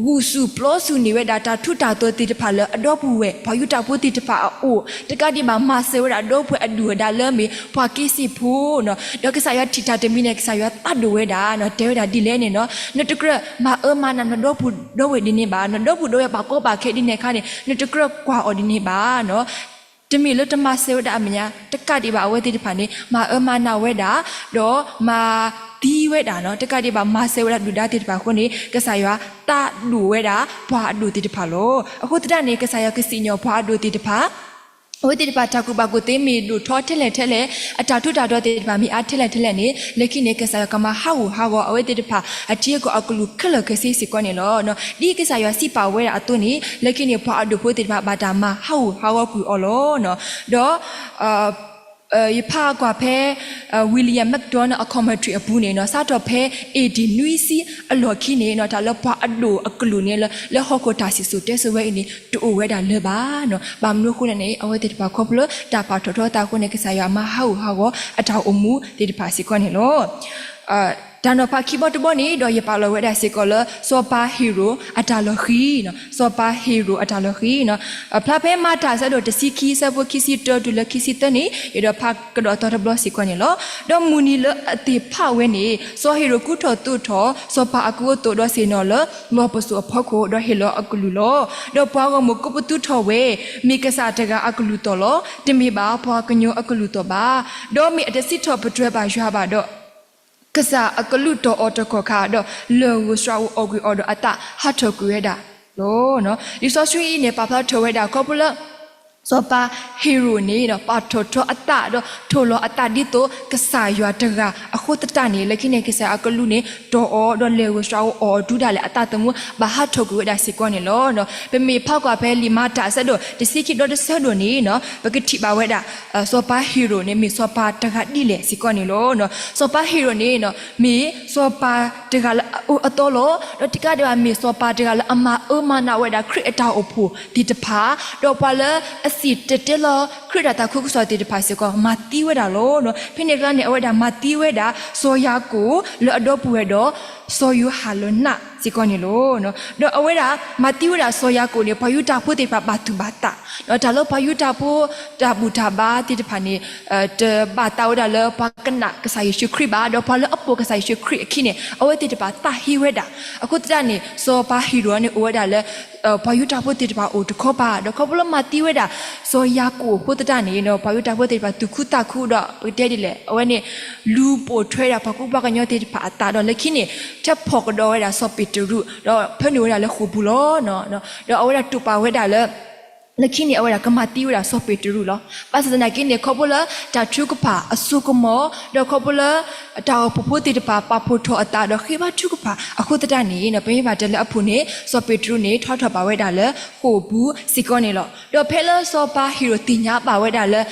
ဂုာ်ဆူၣ်ပျီဆူၣ်န့ၢ်ဝဲဒၣ်တၢ်ထူးတၢ်တီၤသ့ၣ်တဖၣ်လၢအဒီပုၢ်ဝဲၢ် ပှၤယူဒၤဖိသ့ၣ်တဖၣ်အအိၣ် တကးဒံးဘၣ် မၤစၢၤဝဲဒၣ်ဒီပုၢ်ဝဲၢ်အဒုၣ်အဒါလၢအမ့ၢ်ပှၤက့စ့ၣ်ဖိနီၤ. ဒီးကစၢ်ယွၤထံၣ်တၢ်တမံၤန့ၣ် ကစၢ်ယွၤသးဒိၣ်ဝဲဒၣ်နီၤ တဲဝဲဒၣ်ဒ်လဲၣ်န့ၣ်နီၤ နတကြၢးမၤအၢမၤနးနဒီပုၢ်ဒီဝဲၢ်ဒ်န့ၣ်ဘၣ်နီၤ ဒီပုၢ်ဒီဝဲၢ်ဘၣ်ကီဘၣ်ခဲဒ်န့ၣ်အခါန့ၣ် နတကြၢးကွၢ်အီၤဒ်န့ၣ်ဘၣ်နီၤ တမ့ၢ်လၢတမၤစၢၤဝဲဒၣ်အမဲာ်ညါ တကးဒံးဘၣ် အဝဲသ့ၣ်တဖၣ်န့ၣ် မၤအၢမၤနးဝဲဒၣ် ဒီးမၤသံဝဲဒၣ်နီၤ တကးဒံးဘၣ် မၤစၢၤဝဲဒၣ်ဒုၣ်ဒါသ့ၣ်တဖၣ်အဃိန့ၣ် ကစၢ်ယွၤသးဒိၣ်ဝဲဒၣ်ပှၤအဒိၣ်သ့ၣ်တဖၣ်လီၤ. အဃိသတးန့ၣ် ကစၢ်ယွၤကစံၣ်ညီၣ်ပှၤအဒိၣ်သ့ၣ်တဖၣ် အဝဲသ့ၣ်တဖၣ်တၢ်ကူၣ်ဘၣ်ကူၣ်သ့မ့ၢ်ဒိၣ်ထီထဲလဲၣ်ထဲလဲၣ် အတၢ်ထူးတၢ်တီၤသ့ၣ်တဖၣ်မ့ၢ်အါထဲလဲၣ်ထဲလဲၣ်န့ၣ် လၢခံန့ၣ် ကစၢ်ယွၤကမၤဟးဂူာ်ဟးဂီၤအဝဲသ့ၣ်တဖၣ် အထံအကီၢ်အကလုာ်ခဲလၢာ်ခဲဆ့စ့ၢ်ကီးန့ၣ်လီၤ. ဒ်ကစၢ်ယွၤစံးပာ်ဝဲဒၣ်အသိးန့ၣ် လၢခံန့ၣ် ပှၤအဒိၣ်ဖိသ့ၣ်တဖၣ် ဘၣ်တၢ်မၤဟးဂူာ်ဟးဂီၤကွံာ်အီၤလီၤ. ဒီး ယဖးကွၢ်ဖဲ William MacDonald အ commentary အပူၤန့ၣ်နီၤ စးထီၣ်ဖဲ A D နွံဆံအလီၢ်ခံန့ၣ်နီၤ တၢ်လၢပှၤအဒိၣ်အကလုာ်န့ၣ်လၢ လၢဟီၣ်ခိၣ်တၢ်စံၣ်စိၤတဲစိၤဝဲအံၤန့ၣ် တအိၣ်ဝဲဒၣ်လၢၤဘၣ်နီၤ. ဘၣ်မနုၤအဃိလဲၣ်န့ၣ် အဝဲသ့ၣ်တဖၣ်ခီဖျိလၢတၢ်ပာ်ထီၣ်ထီအသးအဃိန့ၣ် ကစၢ်ယွၤမၤဟးဂူာ်ဟးဂီၤအတၢ်အိၣ်မူသ့ၣ်တဖၣ်စ့ၢ်ကီးန့ၣ်လီၤ. တၢ်နီၤဖးခံဘီတဘီန့ၣ် ဒီးယပာ်လီၤဝဲဒၣ်စ့ၢ်ကီးလၢ စီၤပၤဟ့ရိၣ်အတၢ်လီၤဃံၤနီၤ စီၤပၤဟ့ရိၣ်အတၢ်လီၤဃံၤနီၤ ဖျါဖဲမၤတၢ်အဆၢဒိၣ်တဆံခံ အဆၢဖိခံဆံတၢတုၤလၢခံဆံသၢန့ၣ် ယဒီးဖးကဒီးအသီတဘျီစ့ၢ်ကီးန့ၣ်လီၤ. ဒီးမုၢ်နံၤလၢအသ့ၣ်ဖးဝဲန့ၣ် စီၤဟ့ရိၣ်ကူထီၣ်သိးထီၣ် စီၤပၤအကဝီၤသိးဒီးဆ့ၣ်နီၤလၢလီၢ်ပစိာ်အဖီခိၣ် ဒီးဟ့ၣ်လီၤအကလုၢ်လီၤ. ဒီးပှၤဂီၢ်မုၢ်ကိးပသူထီၣ်ဝဲ မ့ၢ်ကစၢ်တဂၤအကလုၢ်သီၣ်လီၤ. တမ့ၢ်ဘၣ်ပှၤကညီအကလုၢ်သီၣ်ဘၣ်. ဒီးမ့ၢ်အတစံးထီၣ်ပတြၢၤဘၣ်ယွၤဘၣ်ဒီး ကစၢ်အကလုၢ်တီၢ်အီၤတကီၢ်ခါ ဒီးလၢၢ်ဧိၤစှၤဧိၤအီၣ်ကွံာ်အီၤဒီးအသးဟးထီၣ်ကွံာ်ဝဲဒၣ်လီၤ. လံာ်စီဆှံအံၤန့ၣ် ပာ်ဖျါထီၣ်ဝဲဒၣ်ခီဖျိလၢ စီၤပၤဟ့ရိၣ်န့ၣ် ပာ်ထီၣ်ထီအသးဒီးထိၣ်လီၤအသးဒ်သိးကစၢ်ယွၤတဂၤအဃိသတးန့ၣ် လၢခံန့ၣ် ကစၢ်အကလုၢ်န့ၣ် တီၢ်အီၤဒီးလၢၢ်ဧိၤစှၤဧိၤအီၣ်အီၤတုၤဒၣ်လဲာ်အသးသမူဘၣ်ဟးထီၣ်ကွံာ်ဝဲဒၣ်စ့ၢ်ကီးန့ၣ်လီၤ. ပမ့ၢ်ဖးကွၢ်ဖဲလံာ်မၤတၢ်အဆၢဒိၣ်တဆံခံဒီတဆၢဒိၣ်န့ၣ် ပကထံၣ်ဘၣ်ဝဲဒၣ် စီၤပၤဟ့ရိၣ်န့ၣ် မ့ၢ်စီၤပၤတဂၤဒ်လဲၣ်စ့ၢ်ကီးန့ၣ်လီၤ. စီၤပၤဟ့ရိၣ်န့ၣ် မ့ၢ်စီၤပၤတဂၤလၢအအၢအသီလီၤ. ဒီးတကးဒံးဘၣ် မ့ၢ်စီၤပၤတဂၤလၢအမၤအၢမၤနးဝဲဒၣ်ခရံာ်အတၢ်အိၣ်ဖှိၣ်သ့ၣ်တဖၣ်, ဒီးပှၤလၢအစံၣ်တဲၤတဲလီၤ ခရံာ်တၢ်သးခုကစီၣ်သ့ၣ်တဖၣ်စ့ၢ်ကီး မၤသံဝဲဒၣ်လီၤ. ဖဲန့ၣ်အကျါန့ၣ် အဝဲဒၣ်မၤသံဝဲဒၣ် စီၤယၤကိာ်လၢအဒီပုၢ်ဝဲၢ်ဒီး စီၤယိၤဟၣ်လၢနးစ့ၢ်ကီးန့ၣ်လီၤ. ဒီးအဝဲဒၣ်မၤသံဝဲဒၣ်စီၤယၤကိာ်န့ၣ် ပှၤယူဒၤဖိသ့ၣ်တဖၣ်ဘၣ်သူၣ်ဘၣ်သး, ဒီးတၢ်လၢပှၤယူဒၤဖိတၢ်ဘူၣ်တၢ်ဘါသ့ၣ်တဖၣ်န့ၣ် တဘၣ်သးဝဲဒၣ်လၢပှၤကနၣ်ကစၢ်ယ့ၣ်ၡူးခရံာ်ဘၣ်, ဒီးပှၤလၢအပိာ်ကစၢ်ယ့ၣ်ၡူးခရံာ်အခံန့ၣ် အဝဲသ့ၣ်တဖၣ်သးဟ့ဝဲဒၣ်. အဃိသတးန့ၣ် စီၤပၤဟ့ၤရိာ်န့ၣ်အိၣ်ဝဲဒၣ်လၢ ပှၤယူဒၤဖိသ့ၣ်တဖၣ်အိၣ်တခီပၤ, ဒီးခီဖျိလၢမၤသံဝဲဒၣ် စီၤယၤကိာ်အဃိသတးန့ၣ် ပှၤယူဒၤဖိသ့ၣ်တဖၣ်သူၣ်ခုသးခုဒီး ပကတဲဒ်လဲၣ် အဝဲန့ၣ် လူၤပိာ်ထွဲဝဲဒၣ်ပှၤကူပှၤကညီသ့ၣ်တဖၣ်အသးဒီး လၢခံန့ၣ် ထဲဖီၣ်ကဒီးဝဲဒၣ်စီၤပ့းတရူး ဒီးဖၢနုာ်ဝဲဒၣ်လၢဃိာ်ပူၤလီၤ. ဒီးအဝဲဒၣ်တိာ်ပာ်ဝဲဒၣ်လၢ လၢခံန့ၣ် အဝဲဒၣ်ကမၤသံဝဲဒၣ်စီၤပ့းတရူးလီၤ. ဘၣ်ဆၣ်သနာ်က့န့ၣ် ခီဖျိလၢတၢ်ထုကဖၣ်အစိကမီၤ ဒီးခီဖျိလၢ တၢ်အိၣ်ဖှိၣ်ဖိသ့ၣ်တဖၣ်ပာ်ဖှိၣ်ထီၣ်အသးဒီးဃ့ဘါထုကဖၣ်အဃိသတးန့ၣ် ပမ့ၢ်ဘၣ်တဲလၢအပူၤန့ၣ် စီၤပ့းတရူးန့ၣ် ထီထီၣ်ဘၣ်ဝဲဒၣ်လၢဃိာ်ပူၤစ့ၢ်ကီးန့ၣ်လီၤ. ဒီးဖဲလၢစီၤပၤဟ့ၤရိာ်သ့ၣ်ညါဘၣ်ဝဲဒၣ်လၢ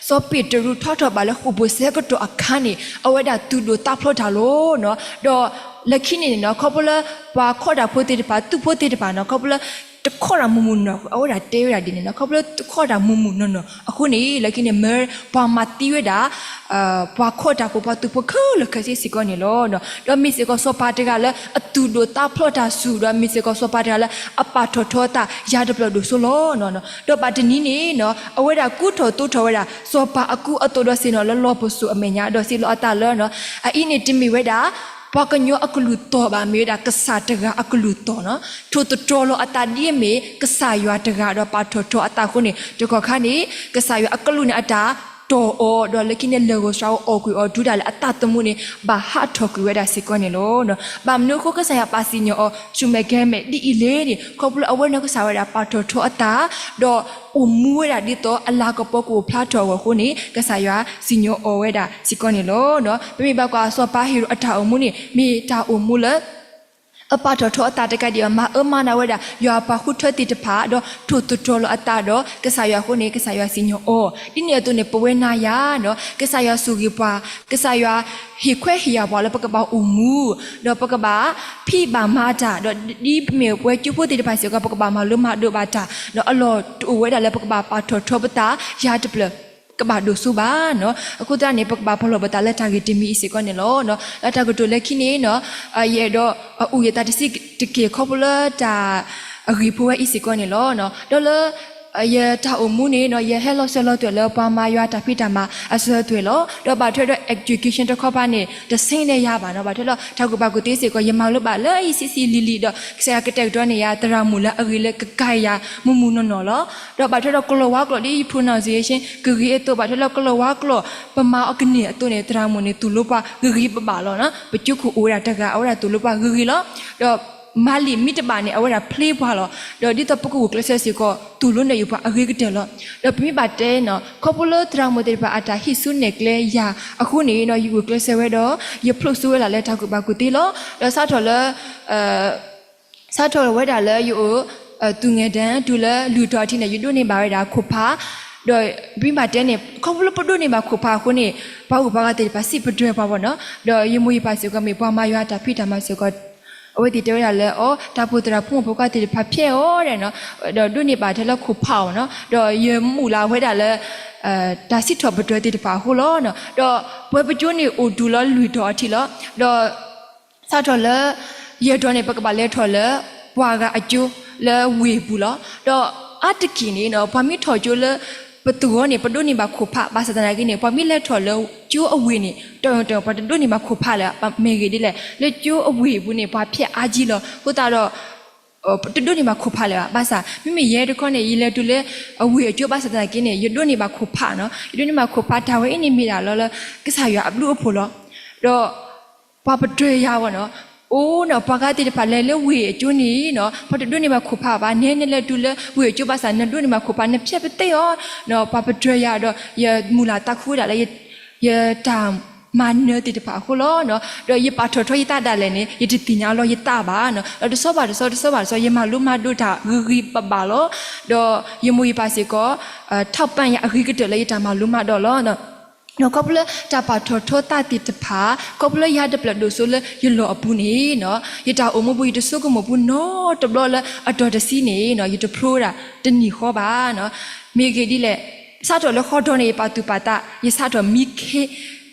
စီၤပ့းတရူးထီထီၣ်ဘၣ်လၢဃိာ်ပူၤဆၢကတီၢ်အခါန့ၣ် အဝဲဒၣ်သူၣ်ဒိၣ်သးဖျိးတၢ်လီၤ. ဒီးလၢခံန့ၣ်န့ၣ် ခီဖျိလၢပှၤခီၣ်တၢ်ဖိသ့ၣ်တဖၣ် သုးဖိသ့ၣ်တဖၣ်န့ၣ် ခီဖျိလၢ တခီၣ်တၢ်မုၢ်မုၢ်နီၢ်နီၢ် အဝဲဒၣ်တဲဝဲဒၣ်ဒ်န့ၣ် ခီဖျိလၢတခီၣ်တၢ်မုၢ်မုၢ်နီၢ်နီၢ်အဃိန့ၣ် လၢခံန့ၣ် မၢပှၤမၤသံဝဲဒၣ် ပှၤခီၣ်တၢ်ဖိ ပှၤသုးဖိခဲလၢာ်ခဲဆ့စ့ၢ်ကီးန့ၣ်လီၤ. ဒီးမ့ၢ်စ့ၢ်ကီးစီၤပၤတဂၤလၢအသူၣ်ဒိၣ်သးဖျိးတၢ်ဆူၣ် ဒီးမ့ၢ်စ့ၢ်ကီးစီၤပၤတဂၤလၢအပာ်ထီၣ်ထီအသးယၤတဖျၢၣ်ဒိၣ်စိလီၤ. ဒီးဘၣ်တနံၤန့ၣ် အဝဲဒၣ်ကူထီၣ်သိးထီၣ်ဝဲဒၣ် စီၤပၤအကူအသိးဒီးဆ့ၣ်နီၤလၢလီၢ်ပစိာ်အမဲာ်ညါ ဒီးစံးလီၤအသးလၢ အအံၤန့ၣ်တမ့ၢ်ဝဲဒၣ် ပှၤကညီအကလုၢ်သီၣ်ဘၣ်, မ့ၢ်ဝဲဒၣ်ကစၢ်တဂၤအကလုၢ်သီၣ်န့ၣ် ထိၣ်သတြီၤလီၤအသးဒ်အမ့ၢ် ကစၢ်ယွၤတဂၤဒီးပာ်ထီၣ်ထီအသးအဃိန့ၣ် တကီၢ်ခါန့ၣ် ကစၢ်ယွၤအကလူးန့ၣ်အတၢ်တီၢ်အီၤ ဒီးလၢခံန့ၣ် လၢၢ်ဂီၤစှၤဂီၤအီၣ်ကွံာ်အီၤ တုၤဒၣ်လဲာ်အသးသမူန့ၣ် ဘၣ်ဟးထီၣ်ကွံာ်ဝဲဒၣ်စ့ၢ်ကီးန့ၣ်လီၤ. ဘၣ်မနုၤအဃိကစၢ်ယွၤပာ်စံၣ်ညီၣ်အီၤ ဆူၣ်မဲာ်ကဲၤမဲာ်ဒ်အံၤလဲၣ်န့ၣ် ခီဖျိလၢအဝဲနီၢ်ကစၢ်ဝဲဒၣ်ပာ်ထီၣ်ထီအသး ဒီးအိၣ်မူဝဲဒၣ်ဒ်သိးအလၤကပီၤကအိၣ်ဖျါထီၣ်အဂီၢ်အဃိန့ၣ် ကစၢ်ယွၤစံၣ်ညီၣ်အီၤဝဲဒၣ်စ့ၢ်ကီးန့ၣ်လီၤ. ပမ့ၢ်ဘၣ်ကွၢ်စီၤပၤဟ့ၤရိာ်အတၢ်အိၣ်မူန့ၣ် မ့ၢ်တၢ်အိၣ်မူလၢ အပာ်ထီၣ်ထီအသးတကးဒံးဘၣ် မၤအၢမၤနးဝဲဒၣ် ယွၤအပှၤဃုထၢသ့ၣ်တဖၣ် ဒီးထိၣ်သတြီၤလီၤအသးဒီးကစၢ်ယွၤအဃိန့ၣ် ကစၢ်ယွၤစံၣ်ညီၣ်အီၤ ဒ်န့ၣ်အသိးန့ၣ် ပဝဲနၤယၤ ကစၢ်ယွၤဆိၣ်ဂ့ၤပှၤ ကစၢ်ယွၤဟ့ၣ်ခွဲးဟ့ၣ်ယာ်ပှၤလၢပကဘၣ်အိၣ်မူ ဒီးပကဘၣ်ဖံးဘၣ်မၤတၢ် ဒီးဒ်ပမ့ၢ်ပှၤကၠိဖိသ့ၣ်တဖၣ်စ့ၢ်ကီး ပကဘၣ်မၤလိမၤဒိးဘၣ်တၢ် ဒီးအလီၢ်တအိၣ်ဝဲဒၣ်လၢပကဘၣ်ပာ်ထီၣ်ထီပသး ယၤတဖျၢၣ် ကဘၣ်ဒိၣ်စိဘၣ်န့ၣ် အဃိသတးန့ၣ် ပကဘၣ်ပလီၢ်ပသးလၢတၢ်ဂ့ၢ်တမံၤအံၤစ့ၢ်ကီးန့ၣ်လီၤ. ဒီးတၢ်ကတိၤလၢခံန့ၣ် ယအဲၣ်ဒိးအအုၣ်ယသးတဆံးတက့ၢ် ခီဖျိလၢတၢ်အဂ့ၢ်ဖိဝဲအံၤစ့ၢ်ကီးန့ၣ်လီၤ. ဒီးလၢ ယတၢ်အိၣ်မူန့ၣ် ယဟဲလီၤစၢၤလီၤသွဲၣ်လၢပှၤမၤယွၤတၢ်ဖံးတၢ်မၤအစၢၤသွဲၣ်လီၤ. ဒီးဘၣ်ထွဲဒီး education တခီပၤန့ၣ် တဆဲးန့ၢ်ယၤဘၣ်န့ၣ် ဘၣ်ထွဲဒီးတၢ်ကူၣ်ဘၣ်ကူၣ်သ့စ့ၢ်ကီး ယမၤလိဘၣ်လၢယဆံးဆံးလံၤလံၤဒီး ကစၢ်ယွၤကတဲာ်ကတီၤန့ၢ်ယၤ သရၣ်မုၣ်လၢအဂ့ၤလၢကကၤယၤ မုၢ်မုၢ်နီၢ်နီၢ်လီၤ. ဒီးဘၣ်ထွဲဒီးကလီၤဝါကျိာ်ဒ် pronunciation ကဂ့ၤအသိး ဘၣ်ထွဲလၢကလီၤဝါကျိာ် ပမၤအီၤကန့ၢ်အသိးန့ၣ် သရၣ်မုၣ်န့ၣ် သူၣ်လိပှၤဂ့ၤဂ့ၤဘၣ်ဘၣ်လီၤ. ပကၠိခိၣ်အိၣ်ဝဲဒၣ်တဂၤ အဝဲဒၣ်သူၣ်လိပှၤဂ့ၤဂ့ၤလီၤ. ဒီးမၤလံာ်မ့ၢ်တဘၣ်န့ၣ် အဝဲဒၣ်ဖျ့ပှၤလီၤ. ဒီးဒ်သိးပကဂုာ်ကျဲးစၢးစ့ၢ်ကီး သူၣ်လိနဲၣ်ယုာ်ပှၤအဂ့ၤကတၢၢ်လီၤ. ဒီးပမ့ၢ်ဘၣ်တဲန့ၣ် ခီဖျိလၢသရၣ်မုၣ်သ့ၣ်တဖၣ်အတၢ်ဟံးစုနဲၣ်ကျဲယၤအဃိန့ၣ် ယဂုာ်ကျဲးစၢးဝဲဒီး ယဖျိးစိဝဲဒၣ်လၢတၢ်ကူၣ်ဘၣ်ကူၣ်သ့လီၤ. ဒီးစးထီၣ်လၢ စးထီၣ်ဝဲဒၣ်လၢယအိၣ် သူငယ်တန်း တုၤလၢလွံၢ်တီၤအထံးန့ၣ် ယဒိးန့ၢ်ဘၣ်ဝဲဒၣ်ခိၣ်ဖး, ဒီးပမ့ၢ်ဘၣ်တဲန့ၣ် ခီဖျိလၢပဒိးန့ၢ်ဘၣ်ခိၣ်ဖးအဃိန့ၣ် ပှၤဂုၤပှၤဂၤသ့ၣ်တဖၣ်စံးပတြၢၤပှၤဘၣ်န့ၣ်, ဒီးယမိၢ်ယပၢ်စ့ၢ်ကီးမ့ၢ်ပှၤမၤယွၤတၢ်ဖံးတၢ်မၤစ့ၢ်ကီး အဝဲသ့ၣ်တဲဝဲဒၣ်လၢ အိ တၢ်ပိၢ်သရၣ်ဖိမုၣ်ဖိခွါသ့ၣ်တဖၣ်ဖျဲးအီၤဒဲးန့ၣ်, ဒီးဒိးန့ၢ်ဘၣ်ထဲလၢခိၣ်ဖးအီၤန့ၣ်, ဒီးယမုၢ်လၢ်ဝဲဒၣ်လၢ တၢ်စံးထီၣ်ပတြၢၤသ့ၣ်တဖၣ်အဃိလီၤ. ဒီးပဝဲပကၠိန့ၣ်အိၣ်တုၤလၢလွံၢ်တီၤအထံးလီၤ. ဒီး စးထီၣ်လၢ ယဲၢ်တီၤန့ၣ် ပကဘၣ်လဲၤထီၣ်လၢ ပှၤဂၤအကၠိလၢဝ့ၢ်ပူၤလီၤ. ဒီးအါတက့ၢ်န့ၣ် ပှၤမ့ၢ်ထီၣ်ကၠိလၢ ပသဝီန့ၣ် ပဒိးန့ၢ်ဘၣ်ခိၣ်ဖး ဘၣ်ဆၣ်သနာ်က့န့ၣ် ပှၤမ့ၢ်လဲၤထီၣ်လၢကၠိအဝ့ၢ်န့ၣ် တၢ်တၢ် ပှၤတဒိးန့ၢ်ဘၣ်ခိၣ်ဖးလၢၤဘၣ်. မ့ၢ်ဂ့ၢ်ဒ်လဲၣ် လၢကၠိအဝ့ၢ်ပူၤန့ၣ် ပှၤဖျဲးအါကံလီၤ. အဃိသတးဒီး ပတဒိးန့ၢ်ဘၣ်ခိၣ်ဖးလၢၤဘၣ်. ဘၣ်ဆၣ် မ့မ့ၢ်ယဲတခီန့ၣ် ယလဲၤတုၤလၢအဝ့ၢ်အကၠိဘၣ်ဆၣ်သနာ်က့န့ၣ် ယဒိးန့ၢ်ဘၣ်ခိၣ်ဖးန့ၣ်, ယဒိးန့ၢ်ဘၣ်ခိၣ်ဖး တၢ်ဝဲအံၤန့ၣ်မ့ၢ်ဒၣ်လီၤလၢ ကစၢ်ယွၤအဘျုးအဖှိၣ်လီၤ. ဒီး ပှၤပတြၢၤယၤဝဲန့ၣ်, အိ ပှၤဂၤသ့ၣ်တဖၣ်လဲၤလၢဝ့ၢ်အကၠိန့ၣ် ပှၤတဒိးန့ၢ်ဘၣ်ခိၣ်ဖးဘၣ်, နဲနလဲၤတုၤလၢဝ့ၢ်အကၠိဘၣ်ဆၣ် နဒိးန့ၢ်ဘၣ်ခိၣ်ဖး နဖျဲးပသ့အီၤ, ပှၤပတြၢၤယၤဒီး ယမုၢ်လၢ်သးခုဝဲဒၣ်လၢ ယတၢ်မၤနၢၤသ့ၣ်တဖၣ်အဃိလီၤ. ဒီးယပာ်ထီၣ်ထီယသးဒၣ်လဲာ်န့ၣ် ယတသ့ၣ်ညါလီၤယသးဘၣ်, ဒီးတဆီဘၣ်တဆီ တဆီဘၣ်တဆီ ယမၤလိမၤဒိးတၢ်ဂ့ၤဂ့ၤဘၣ်ဘၣ်လီၤ. ဒီးယမိၢ်ယပၢ်စ့ၢ်ကီး ထောက်ပံ့ ယၤအဂ့ၤကတၢၢ်လၢယတၢ်မၤလိမၤဒိးလီၤ. ဒီးခီဖျိလၢတၢ်ပာ်ထီၣ်ထီသးသ့ၣ်တဖၣ်, ခီဖျိလၢယၤတဖျၢၣ်ဒိၣ်စိလၢယလီၢ်အပူၤန့ၣ်, ယတၢ်အိၣ်မူပူၤ ယတဆိကမိၣ်ပူၤနီတဘျီလၢအတီၤတဆံန့ၣ် ယတဖျိဝဲဒၣ်တနံၤဃီဘၣ်. မ့ၢ်ဂ့ၢ်ဒ်လဲၣ်, စးထီၣ်လၢဃီဒီန့ၣ် ယပာ်သူၣ်ပာ်သး ယစးထီၣ်မံခ့,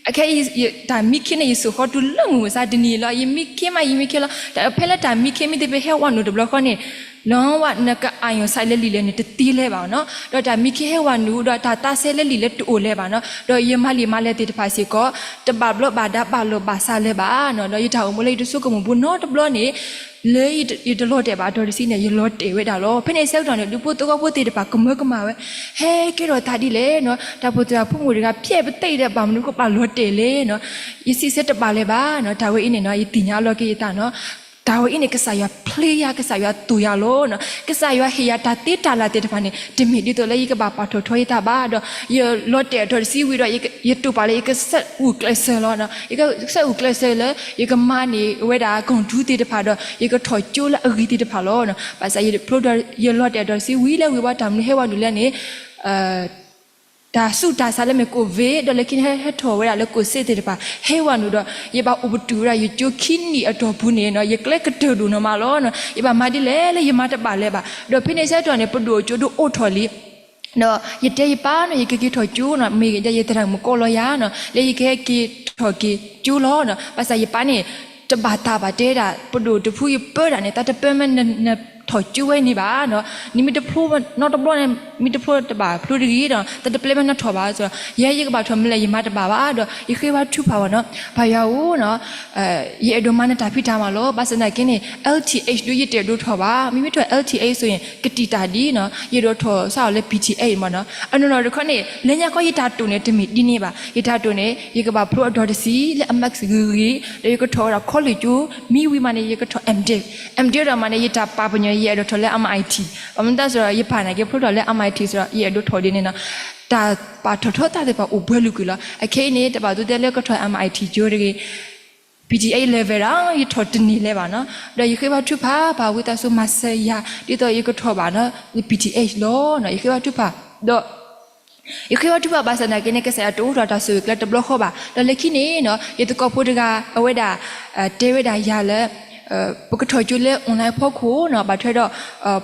အခဲအံၤ တၢ်မံခ့န့ၣ် ယစိာ်ဃီတုၤလၢမုၢ်မဆါတနံၤလီၤ. ယမံခ့မး ယမံခ့လီၤ. တၢ်ဖဲလၢတၢ်မံခ့မ့ၢ်သ့ဖဲဟဲဝဲနုာ်တဘျီဃီန့ၣ် လီၤဝဲ နကအာရုံစိုက်လၢလံာ်လဲၢ်န့ၣ် တသ့လၢၤဘၣ်နီၤ. ဒီးတၢ်မံခ့ဟဲဝဲနုာ်ဒီး တၢ်သးစဲလၢလံာ်လဲၢ်တအိၣ်လၢၤဘၣ်နီၤ. ဒီးယမၤလံာ်မၤလဲၢ်သ့ၣ်တဖၣ်စ့ၢ်ကီး တဘၣ်ဘျီးဘၣ်ဒါဘၣ်လိာ်ဘၣ်စးလၢၤဘၣ်နီၤ. ဒီးယတၢ်အိၣ်မူလၢယတဆိကမိၣ်ဘူးနီတဘျီန့ၣ် လၢယတလီၤတဲာ်ဘၣ်အတီၤတဆံန့ၣ် ယလီၤတဲာ်ဝဲဒၣ်လီၤ. ဖဲန့ၣ်ဆၢကတီၢ်န့ၣ် ဒူဖိသဝီဖိသ့ၣ်တဖၣ်ကမၢကမၣ်ဝဲ, ဟဲကဲထီၣ်သးဒ်လဲၣ်နီၤ, တၢ်ဖိသၣ်ဖိမုၣ်တဂၤ ဖျဲၣ်ပသဲအံၤဒီး ဘၣ်မနုၤကဘၣ်လီၤတဲာ်လဲၣ်နီၤ. ယစံးဆၢတဘၣ်လၢၤဘၣ်နီၤ. တၢ်ဝဲအံၤန့ၣ်နီၤ ယသ့ၣ်ညါလီၤက့ၤယသးနီၤ. တၢ်ဝဲအံၤန့ၣ် ကစၢ်ယွၤဖျ့ယၤ ကစၢ်ယွၤသိၣ်ယၤလီၤနီၤ. ကစၢ်ယွၤဟ့ၣ်ယၤတၢ်သ့တၢ်လၢ်သ့ၣ်တဖၣ်န့ၣ် တမ့ၢ်ဒ်သိးလၢယကဘၣ်ပာ်ထီၣ်ထီယသးဘၣ်ဒီး ယလီၤတဲာ်အတီၤတဆံဝံၤဒီး ယတိာ်ပာ်လၢယကစဲးအူကျဲးစၢးလီၤနီၤ. ယကစဲးအူကျဲးစၢးလၢ ယကမၤန့ၢ်ဝဲဒၣ် ကီၢ်ဒူသ့ၣ်တဖၣ်ဒီး ယကထီၣ်ကၠိလၢအဂ့ၤသ့ၣ်တဖၣ်လီၤနီၤ. ဘၣ်ဆၣ်ယဖျိဒီး ယလီၤတဲာ်အတီၤတဆံဝံၤလၢဝံၤဘၣ် တၢ်မနုၤဟဲဝဲနုာ်လဲၣ်န့ၣ် တၢ်ဆူးတၢ်ဆါလၢမ့ၢ် COVID ဒီးလၢခံန့ၣ်ဟဲထီၣ်ဝဲဒၣ်လၢ ကိးစ့သ့ၣ်တဖၣ် ဟဲဝဲနုာ်ဒီး ယဘၣ်အိၣ်ပတုာ်ဝဲဒၣ်ယကၠိခံနံၣ်အတီၢ်ပူၤန့ၣ်နီၤ ယကျဲကတၢၢ်ဒိၣ်နီၢ်မးလီၤနီၤ. ယဘၣ်မၤဒ်လဲၣ်လၢယမၤတဘၣ်လၢၤဘၣ်. ဒီးဖဲန့ၣ်ဆၢကတီၢ်န့ၣ် ပဒိၣ်အကၠိဒိၣ်အိၣ်ထီၣ်လံ ဒီးယတဲယပၢ်နီၤ ယကက့ၤထီၣ်ကၠိနီၤ မ့ၢ်ယသရၣ်မုၣ်ကိးလီၤယၤနီၤ လၢယကဟဲက့ၤထီၣ်က့ၤကၠိလီၤနီၤ. ဘၣ်ဆၣ်ယပၢ်န့ၣ် တဘၣ်သးဘၣ်တဲဒၣ် ပဒိၣ်တဖုယပၢတၢ်န့ၣ် တၢ်တပၢၢ်မ့ၢ်နထီၣ်ကၠိဝဲန့ၣ်ဘၣ်နီၤ. နမ့ၢ်တဖျိနီတဘျီန့ၣ် မ့ၢ်တဖျိတဘၣ်ဖျိတဂ့ၤဒီး တၢ်တပျဲမ့ၢ်နထီၣ်ဘၣ် ယဲယကဘၣ်ထီၣ်မနုၤလဲၣ် ယမၤတဘၣ်ဘၣ်ဒီး ယဃ့ဘါထုကဖၣ်ဘၣ်နီၤ ပၢ်ယွၤဧၢနီၤ ယအဲၣ်ဒိးမၤနတၢ်ဖံးတၢ်မၤလီၤ. ဘၣ်ဆၣ်သနာ်က့န့ၣ် L T H ဒုးယတအဲၣ်ဒိးထီၣ်ဘၣ်. မ့မ့ၢ်ထီၣ် L T H ဆိုရင် ကတံာ်တၢ်ဒ်နီၤ ယအဲၣ်ဒိးထီၣ်စးအီၤလၢ P T H မ့ၢ်နီၤ. အနီၢ်နီၢ်တခီန့ၣ် လၢညါခီယတၢ်တိာ်န့ၣ် တမ့ၢ်ဒ်န့ၣ်ဘၣ်. ယတၢ်တိာ်န့ၣ် ယကဘၣ်ဖျိအတီၤတဆံလၢအ max ဂ့ၤဂ့ၤ ဒီးယကထီၣ်ဝဲဒၣ် college ကၠိ မ့ၢ်ဝံၤမးန့ၣ် ယကထီၣ် M.Div, M.Div ဒီးမးန့ၣ် ယတၢ်ပာ်ပညိၣ် ယအဲၣ်ဒိးထီၣ်လၢ M I T ဘၣ်မနုၤသးစ့ၢ်ဒီး ယပၢ်နာ်က့ဖျိထီၣ်လၢ M I T စ့ၢ်ဒီး ယအဲၣ်ဒိးထီၣ်ဒ်န့ၣ်နီၤ. တၢ်ပာ်ထီၣ်ထီသးသ့ၣ်တဖၣ်အိၣ်ပှဲၤလုာ်ကွံာ်လီၤ. အခဲအံၤန့ၣ် တဘၣ်သးတဲလၢကထီၣ် M I T ကၠိတဂ့ၤ P T H level ဒီး ယထီၣ်တန့ၢ်လၢၤဘၣ်နီၤ. ဒီးယဃ့ဘါထုကဖၣ် ပၢ်ဝံသးစူၤမၤစၢၤယၤ ဒ်သိးယကထီၣ်ဘၣ်နီၤ P T H လီၤနီၤ. ယဃ့ဘါထုကဖၣ် ဒီး ယဃ့ဘါထုကဖၣ်ဘၣ်ဆၣ်သနာ်က့န့ၣ် ကစၢ်ယွၤတအိးထီၣ်တၢ်ဆိၣ်ဂ့ၤကျဲတဘျီဃီဘၣ်. ဒီးလၢခံန့ၣ်နီၤ ယသကိးဖိတဂၤ အဝဲဒၣ် တဲဝဲဒၣ်ယၤလၢ ပကထီၣ်ကၠိလၢ online အဖီခိၣ်နီၤ ဘၣ်ထွဲဒီး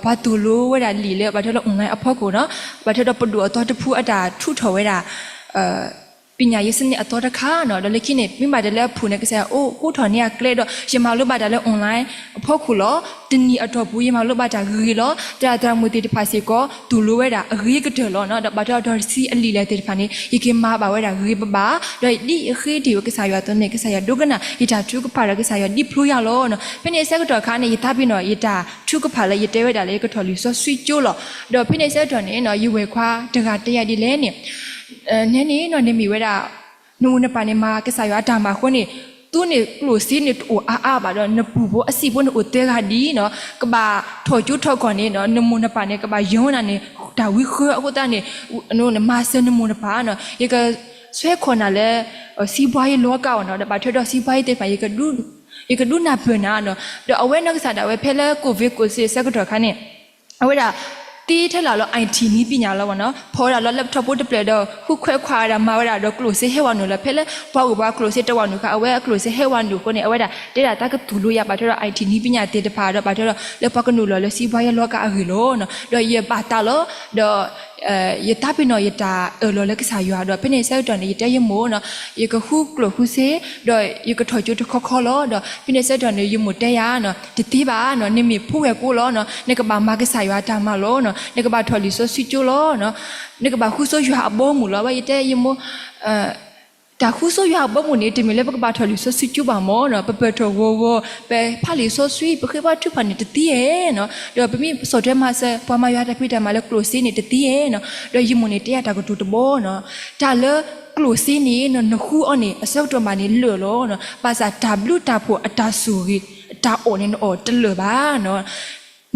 ပှၤသိၣ်လိဝဲဒၣ်လံာ်လၢ ဘၣ်ထွဲဒီး online အဖီခိၣ်နီၤ ဘၣ်ထွဲဒီးပဒိၣ်အသီတဖုအတၢ်ထုးထီၣ်ဝဲဒၣ် ပညာရေးစနစ်အသီတခါနီၤ. ဒီးလၢခံန့ၣ် မ့ၢ်ဘၣ်တၢ်လၢအဖုၣ်န့ၣ် ကစၢ်ယွၤအိးထီၣ်န့ၢ်အကျဲဒီး ယမၤလိဘၣ်တၢ်လၢ online အဖီခိၣ်လီၤ. တနံၣ်အတီၢ်ပူၤ ယမၤလိဘၣ်တၢ်ဂ့ၤလီၤ. သရၣ်သရၣ်မုၣ်သ့ၣ်တဖၣ်စ့ၢ်ကီး သိၣ်လိဝဲဒၣ်အဂ့ၤကတၢၢ်လီၤနီၤ. ဒီးဘၣ်ထွဲအတီၤတဆံအလံာ်လဲၢ်သ့ၣ်တဖၣ်န့ၣ် ယက့ၤမၤဘၣ်ဝဲဒၣ်ဂ့ၤဂ့ၤဘၣ်ဘၣ်. ဒီးဒ်ယဃ့တ့ၢ်ဝဲကစၢ်ယွၤအသိးန့ၣ် ကစၢ်ယွၤဒိကနၣ် ယတၢ်ထုကဖၣ်ဒီးကစၢ်ယွၤဒ်ဖျိယၤလီၤနီၤ. ဖဲန့ၣ်ဆၢကတီၢ်အခါန့ၣ် ယသးပ့ၤနီၣ် ယတၢ်ထုကဖၣ်လၢယတဲဝဲဒၣ်လၢယကထီၣ်လံာ်စီဆှံကၠိလီၤ. ဒီးဖဲန့ၣ်ဆၢကတီၢ်န့ၣ်နီၤ ယဝဲၢ်ခွါတဂၤတဲယၤဒ်လဲၣ်န့ၣ် နဲန့ၣ်နီၤ နမ့ၢ်ဝဲဒၣ် နမိၢ်နပၢ်န့ၣ် မၤကစၢ်ယွၤအတၢ်မၤအဃိန့ၣ် သုန့ၣ်ကျိၣ်စ့န့ၣ်တအိၣ်အါအါဘၣ်ဒီး နပူၤဖိအစံာ်ဖိန့ၣ်အိၣ်သၢဂၤဒ်နီၤ ကဘၣ်ထီၣ်ကၠိထီၣ်ကီၢ်န့ၣ်နီၤ နမိၢ်နပၢ်န့ၣ် ကဘၣ်ယီၤနၤန့ၣ် တၢ်ဝံဃၢအဃိသတးန့ၣ် နမၤစၢၤနမိၢ်နပၢ်နီၤ ယက ဆွဲခိၣ်နၤလၢ စံးဘှါယဲလီၤကးအီၤနီၤ ဒီးဘၣ်ထွဲဒီးစံးဘှါယဲသ့ၣ်တဖၣ် ယကဒုးနၢ်ပၢၢ်နၤနီၤ ဒီးအဝဲနီၢ်ကစၢ်ဒၣ်ဝဲဖဲလၢ ကိးဝ့းကိးစ့ဆၢကတီၢ်ခါန့ၣ် အဝဲဒၣ် သ့ထဲလၢ်လၢ IT နည်းပညာလီၤနီၤ ဖီၣ်ဝဲဒၣ်လၢ laptop ဖိတဖျၢၣ်ဒီး ဃုခွဲးခွါဝဲဒၣ်မၤဝဲဒၣ်ဒီးကျိၣ်စ့ဟဲဝဲနုာ်လီၤ ဖဲလၢပှၤဂုၤပှၤကျိၣ်စ့တဝဲနုာ်ဃာ် အဝဲအကျိၣ်စ့ဟဲဝဲနုာ်အဃိန့ၣ် အဝဲဒၣ်တဲဒၣ်သးကသူၣ်လိယၤ ဘၣ်ထွဲဒီး IT နည်းပညာသ့ၣ်တဖၣ်ဒီး ဘၣ်ထွဲဒီးလၢပှၤကနုာ်လီၤလၢစံးဘှါယဲလီၤကးအဂ့ၢ်လီၤနီၤ ဒီးယဘၣ်သးလီၤ ဒီး ယသးပ့ၤနီၣ်ယတၢ်အၢၣ်လီၤလၢကစၢ်ယွၤဒီး ဖဲန့ၣ်ဆၢကတီၢ်န့ၣ် ယတဲယမိၢ်နီၤ ယကဃုကျိၣ်ဃုစ့ ဒီးယကထီၣ်ကၠိတခီခီလီၤ ဒီးဖဲန့ၣ်ဆၢကတီၢ်န့ၣ် ယမိၢ်တဲယၤနီၤ တသ့ဘၣ်နီၤ နမ့ၢ်ဖိဝဲၢ်ကိလီၤနီၤ နကဘၣ်မၤကစၢ်ယွၤအတၢ်မၤလီၤနီၤ နကဘၣ်ထီၣ်လံာ်စီဆှံကၠိလီၤနီၤ နကဘၣ်ဃုဆိယွၤအဘီအမုၢ်လီၤ ဝဲယတဲယမိၢ် တၢ်ဃုဆိယွၤအဘီအမုၢ်န့ၣ် တမ့ၢ်လၢပကဘၣ်ထီၣ်လံာ်စီဆှံကၠိဘၣ်မၢ်နီၤ ပပၢၢ်ထီၣ်ဂီၤဂီၤ ပဖးလံာ်စီဆှံ ပဃ့ဘါထုကဖၣ်န့ၣ်တသ့ဧါနီၤ ဒီးပမ့ၢ်ဆီၣ်ထွဲမၤစၢၤ ပှၤမၤယွၤတၢ်ဖံးတၢ်မၤလၢကျိၣ်စ့န့ၣ်တသ့ဧါနီၤ ဒီးယမိၢ်န့ၣ်တဲယၤတၢ်ကတိၤတဘီနီၤ တၢ်လၢကျိၣ်စ့န့ၣ်နီၤ နဃုအီၤန့ၣ် အဆၢကတီၢ်ဘၣ်န့ၣ်လၢာ်လီၤနီၤ ဘၣ်ဆၣ်တၢ်ဘျုးတၢ်ဖှိၣ်အတၢ်ဆိၣ်ဂ့ၤ တၢ်အီၣ်န့ၣ်နအီၣ်တလၢာ်ဘၣ်နီၤ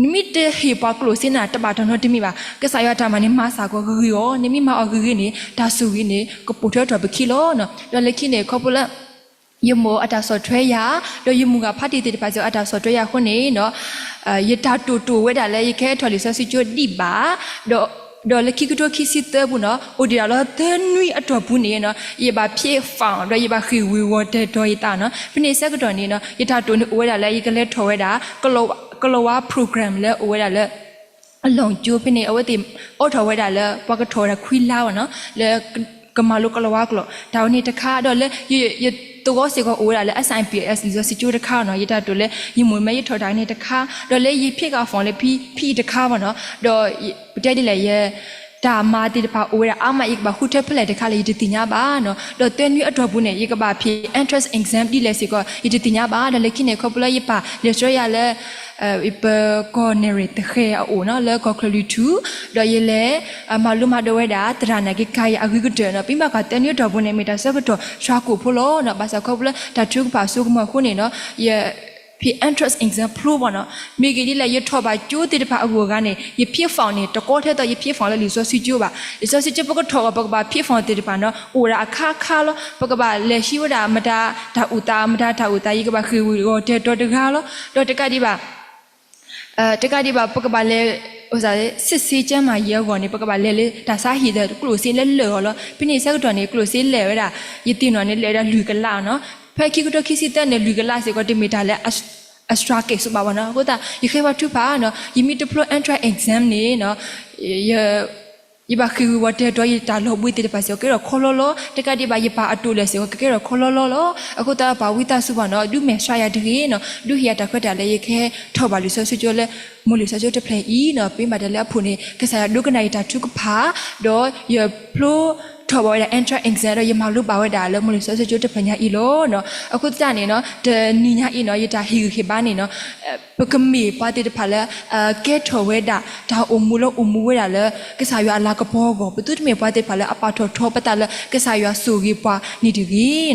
နမ့ၢ်တဟ့ၣ်ပှၤကျိၣ်စ့န့ၣ် တဘၣ်တၢ်နီတမံၤဘၣ်. ကစၢ်ယွၤတၢ်မၤန့ၣ် မၤစၢ်ကီးဂ့ၤဂ့ၤအီၤ, နမ့ၢ်မၤအီၤဂ့ၤဂ့ၤန့ၣ် တၢ်ဆိၣ်ဂ့ၤန့ၣ် ကပိာ်ထွဲထီၣ်ပခံလီၤ. ဒီးလၢခံန့ၣ် ခီဖျိလၢ ယမိၢ်အတၢ်ဆီၣ်ထွဲယၤ, ဒီးယမုၢ်ဂၤဖါတံၢ်သ့ၣ်တဖၣ်စ့ၢ်ကီး အတၢ်ဆီၣ်ထွဲယၤအဃိန့ၣ် ယတၢ်တိာ်တိာ်ဝဲဒၣ်လၢ ယကဟဲထီၣ်လံာ်စီဆှံကၠိဒံးဘၣ်, ဒီးလၢခံကထိခံဆံသၢပူၤန့ၣ် အိၣ်ဒံးဒၣ်လၢသၢနွံအတီၢ်ပူၤန့ၣ် ယဘၣ်ဖျ့ file ဒီးယဘၣ်ဃ့ၢ်ဝ့ၤဝီၤတၢ်ဒီးယသးန့ၣ်. ဖဲန့ၣ်ဆၢကတီၢ်န့ၣ် ယတၢ်တိာ်န့ၣ်အိၣ်ဝဲဒၣ်လၢ ယကလဲၤထီၣ်ဝဲဒၣ် ကလီၤဝါ program လၢအိၣ်ဝဲဒၣ်လၢ အလီၢ်ကၠိဖဲန့ၣ် အဝဲသ့ၣ်အိးထီၣ်ဝဲဒၣ်လၢ ပှၤကထီၣ်ဝဲဒၣ်ခွံလါဘၣ်နီၤ လၢကမၤလိကလၤဝါကျိာ် တၢ်ဝဲန့ၣ်တခါ ဒီးလၢယသဝီစ့ၢ်ကီးအိၣ်ဝဲဒၣ်လၢ S I P S လံာ်စီဆှံကၠိတခါနီၤ ယတၢ်တိာ်လၢ ယမိၢ်မၢယထီၣ်တၢ်န့ၣ်တခါ ဒီးလၢယဖံးကဖီၣ်လၢဖံဖံတခါဘၣ်နီၤ ဒီးပတဲဒ်လဲၣ်ယ တၢ်မၤသ့ၣ်တဖၣ်အိၣ်ဝဲဒၣ်အါမး ယကဘၣ်ဃုထၢဖဲလဲၣ်တခါလၢယတသ့ၣ်ညါဘၣ်နီၤ ဒီးသၢနွံအတီၢ်ပူၤန့ၣ် ယကဘၣ်ဖံး entrance exam ဒ်လဲၣ်စ့ၢ်ကီး ယတသ့ၣ်ညါဘၣ် ဒီးလၢခံန့ၣ် ခီဖျိလၢယပၢ်လဲၤဆှၢယၤလၢ ပကီၢ်နဲၣ်ရွဲၣ်သဃဲၤအအိၣ်နီၤ လၢကီၢ်ချၢၣ်လွံၢ်ထူၣ် ဒီးယလဲၤ မၤလိမၤဒိးဝဲဒၣ် သရၣ်နာ်က့ၤကၤယၤအဂ့ၤကတၢၢ်နီၤ ပမ့ၢ်ဘၣ်ကွၢ်သၢနွံအတီၢ်ပူၤန့ၣ် မ့ၢ်တၢ်ဆၢကတီၢ်ဆှးကိာ်ဖိလီၤနီၤ ဘၣ်ဆၣ်ခီဖျိလၢတၢ်ထုကဖၣ်စိကမီၤအဃိန့ၣ်နီၤ ယ ဖံး entrance exam ဖျိဘၣ်နီၤ မ့ၢ်ဂ့ၢ်ဒ်လဲၣ် ယထီၣ်ဘၣ်ကၠိသ့ၣ်တဖၣ်အဂုၤအဂၤန့ၣ် ယဖံး form န့ၣ် တကီထဲသိးယဖံး form လၢလံာ်စီဆှံကၠိဘၣ် လံာ်စီဆှံကၠိပကထီၣ်အီၤ ပကဘၣ်ဖံး form သ့ၣ်တဖၣ်နီၤ အိၣ်ဝဲဒၣ်အခါခါလီၤ ပကဘၣ်လဲၤဟံးဝဲဒၣ်မတၤတၢ်အိၣ်သး မတၤတၢ်အိၣ်သး ယကဘၣ်ဃ့ၢ်ဝံၤဂီၤတဲာ်တီၤတဂၤလီၤ ဒီးတကးဒံးဘၣ် တကးဒံးဘၣ် ပကဘၣ်လဲၤ စစ်ဆေးကျန်းမာရေး အဂီၢ်န့ၣ် ပကဘၣ်လဲၤလၢတၢ်ဆါဟံၣ်ဒီးကျိၣ်စ့လဲၤလၢာ်အီၤလီၤ ဖဲန့ၣ်ဆၢကတီၢ်န့ၣ် ကျိၣ်စ့လဲၤဝဲဒၣ် ယသ့ၣ်နီၣ်န့ၣ် လဲၤဝဲဒၣ်လွံၢ်ကလးနီၤ ဖဲခံကထိခံဆံသၢန့ၣ် လွံၢ်ကလးစ့ၢ်ကီး တမ့ၢ်တၢ်လၢအစှၤကဲၣ်ဆိးဘၣ်ဘၣ်နီၤ အဃိသတး ယဃ့ဘါထုကဖၣ်နီၤ ယမ့ၢ်တဖျိ entrance exam န့ၣ် ယဘၣ်ဃ့ၢ်ဝံၤဝီၤတဲာ်တီၤ ယတၢ်လီၤဘှံးသ့ၣ်တဖၣ်စ့ၢ်ကီး ကကဲထီၣ်ခီလီလီၤ တကးဒံးဘၣ် ယပၢ်အတိာ်လဲၣ်စ့ၢ်ကီး ကကဲထီၣ်ခီလီလီလီၤ အဃိသတး ပၢ်ဝံသးစူၤဘၣ်နီၤ ဒုးမဲာ်ဆှးယၤတဂ့ၤနီၤ ဒုးဟ့ၣ်ယၤတၢ်ခွဲးတၢ်ယာ်လၢယကဟဲထီၣ်ဘၣ်လံာ်စီဆှံကၠိလၢ မိၢ်လံာ်စီဆှံကၠိတဖျၢၣ်အံၤနီၤ ပမ့ၢ်ဘၣ်တၢ်လၢအဖှိၣ်န့ၣ် ကစၢ်ယွၤဒိကနၣ်ယတၢ်ထုကဖၣ် ဒီးယဖျိထီၣ်ဘၣ်ဝဲဒၣ် entrance exam ဒီးယမၤလိဘၣ်ဝဲဒၣ်လၢမိၢ်လံာ်စီဆှံကၠိတဖျၢၣ်ညါအံၤလီၤနီၤ အဃိသတးန့ၣ်နီၤ တနံၤညါအံၤနီၤ ယတၢ်ဟ့ၣ်ဂံၢ်ဟ့ၣ်ဘါန့ၣ်နီၤ ပကမ့ၢ်ပှၤသ့ၣ်တဖၣ်လၢ ကဲထီၣ်ဝဲဒၣ် တၢ်အိၣ်မူလၢအိၣ်မူဝဲဒၣ်လၢ ကစၢ်ယွၤအလၤကပီၤအဂီၢ် ပသုတမ့ၢ်ပှၤသ့ၣ်တဖၣ်လၢအပာ်ထီၣ်ထီပသးလၢ ကစၢ်ယွၤဆိၣ်ဂ့ၤပှၤန့ၣ်တဂ့ၤနီၤ ဒီး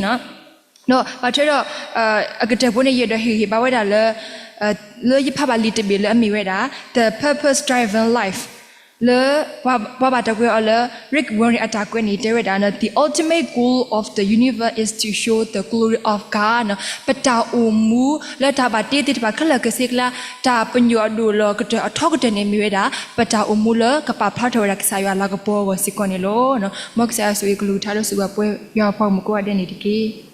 ဘၣ်ထွဲဒီး အကတၢၢ်ဖိန့ၣ် ယအဲၣ်ဒိးဟ့ၣ်ဂံၢ်ဟ့ၣ်ဘါဝဲဒၣ်လၢ လၢယဖးဘၣ်လံာ်တဘ့ၣ်လၢအမ့ၢ်ဝဲဒၣ် The Purpose Driven Life လၢ ပှၤဘၣ်တၢ်ကွဲးအီၤလၢ Rick Warren အတၢ်ကွဲးန့ၣ် တဲဝဲဒၣ်နီၤ The ultimate goal of the universe is to show the glory of God နီၤ ပတၢ်အိၣ်မူလၢတၢ်ဘၣ်တ့သ့ၣ်တဖၣ်ခဲလၢာ်ခဲဆ့ကျါ တၢ်ပညိၣ်အဒိၣ်လီၤကတၢၢ်အထီကတၢၢ်န့ၣ်မ့ၢ်ဝဲဒၣ် ပတၢ်အိၣ်မူလၢကပာ်ဖျါထီၣ်ဝဲဒၣ်ကစၢ်ယွၤအလၤကပီၤအဂီၢ်စ့ၢ်ကီးန့ၣ်လီၤ. မ်ကစၢ်ယွၤဆိၣ်ဂ့ၤကလုၢ်ကထါဒီးစံးဘျုးပှၤယွၤအပှၤဂီၢ်မုၢ်ကိးဂၤဒဲးန့ၣ်တက့ၢ်.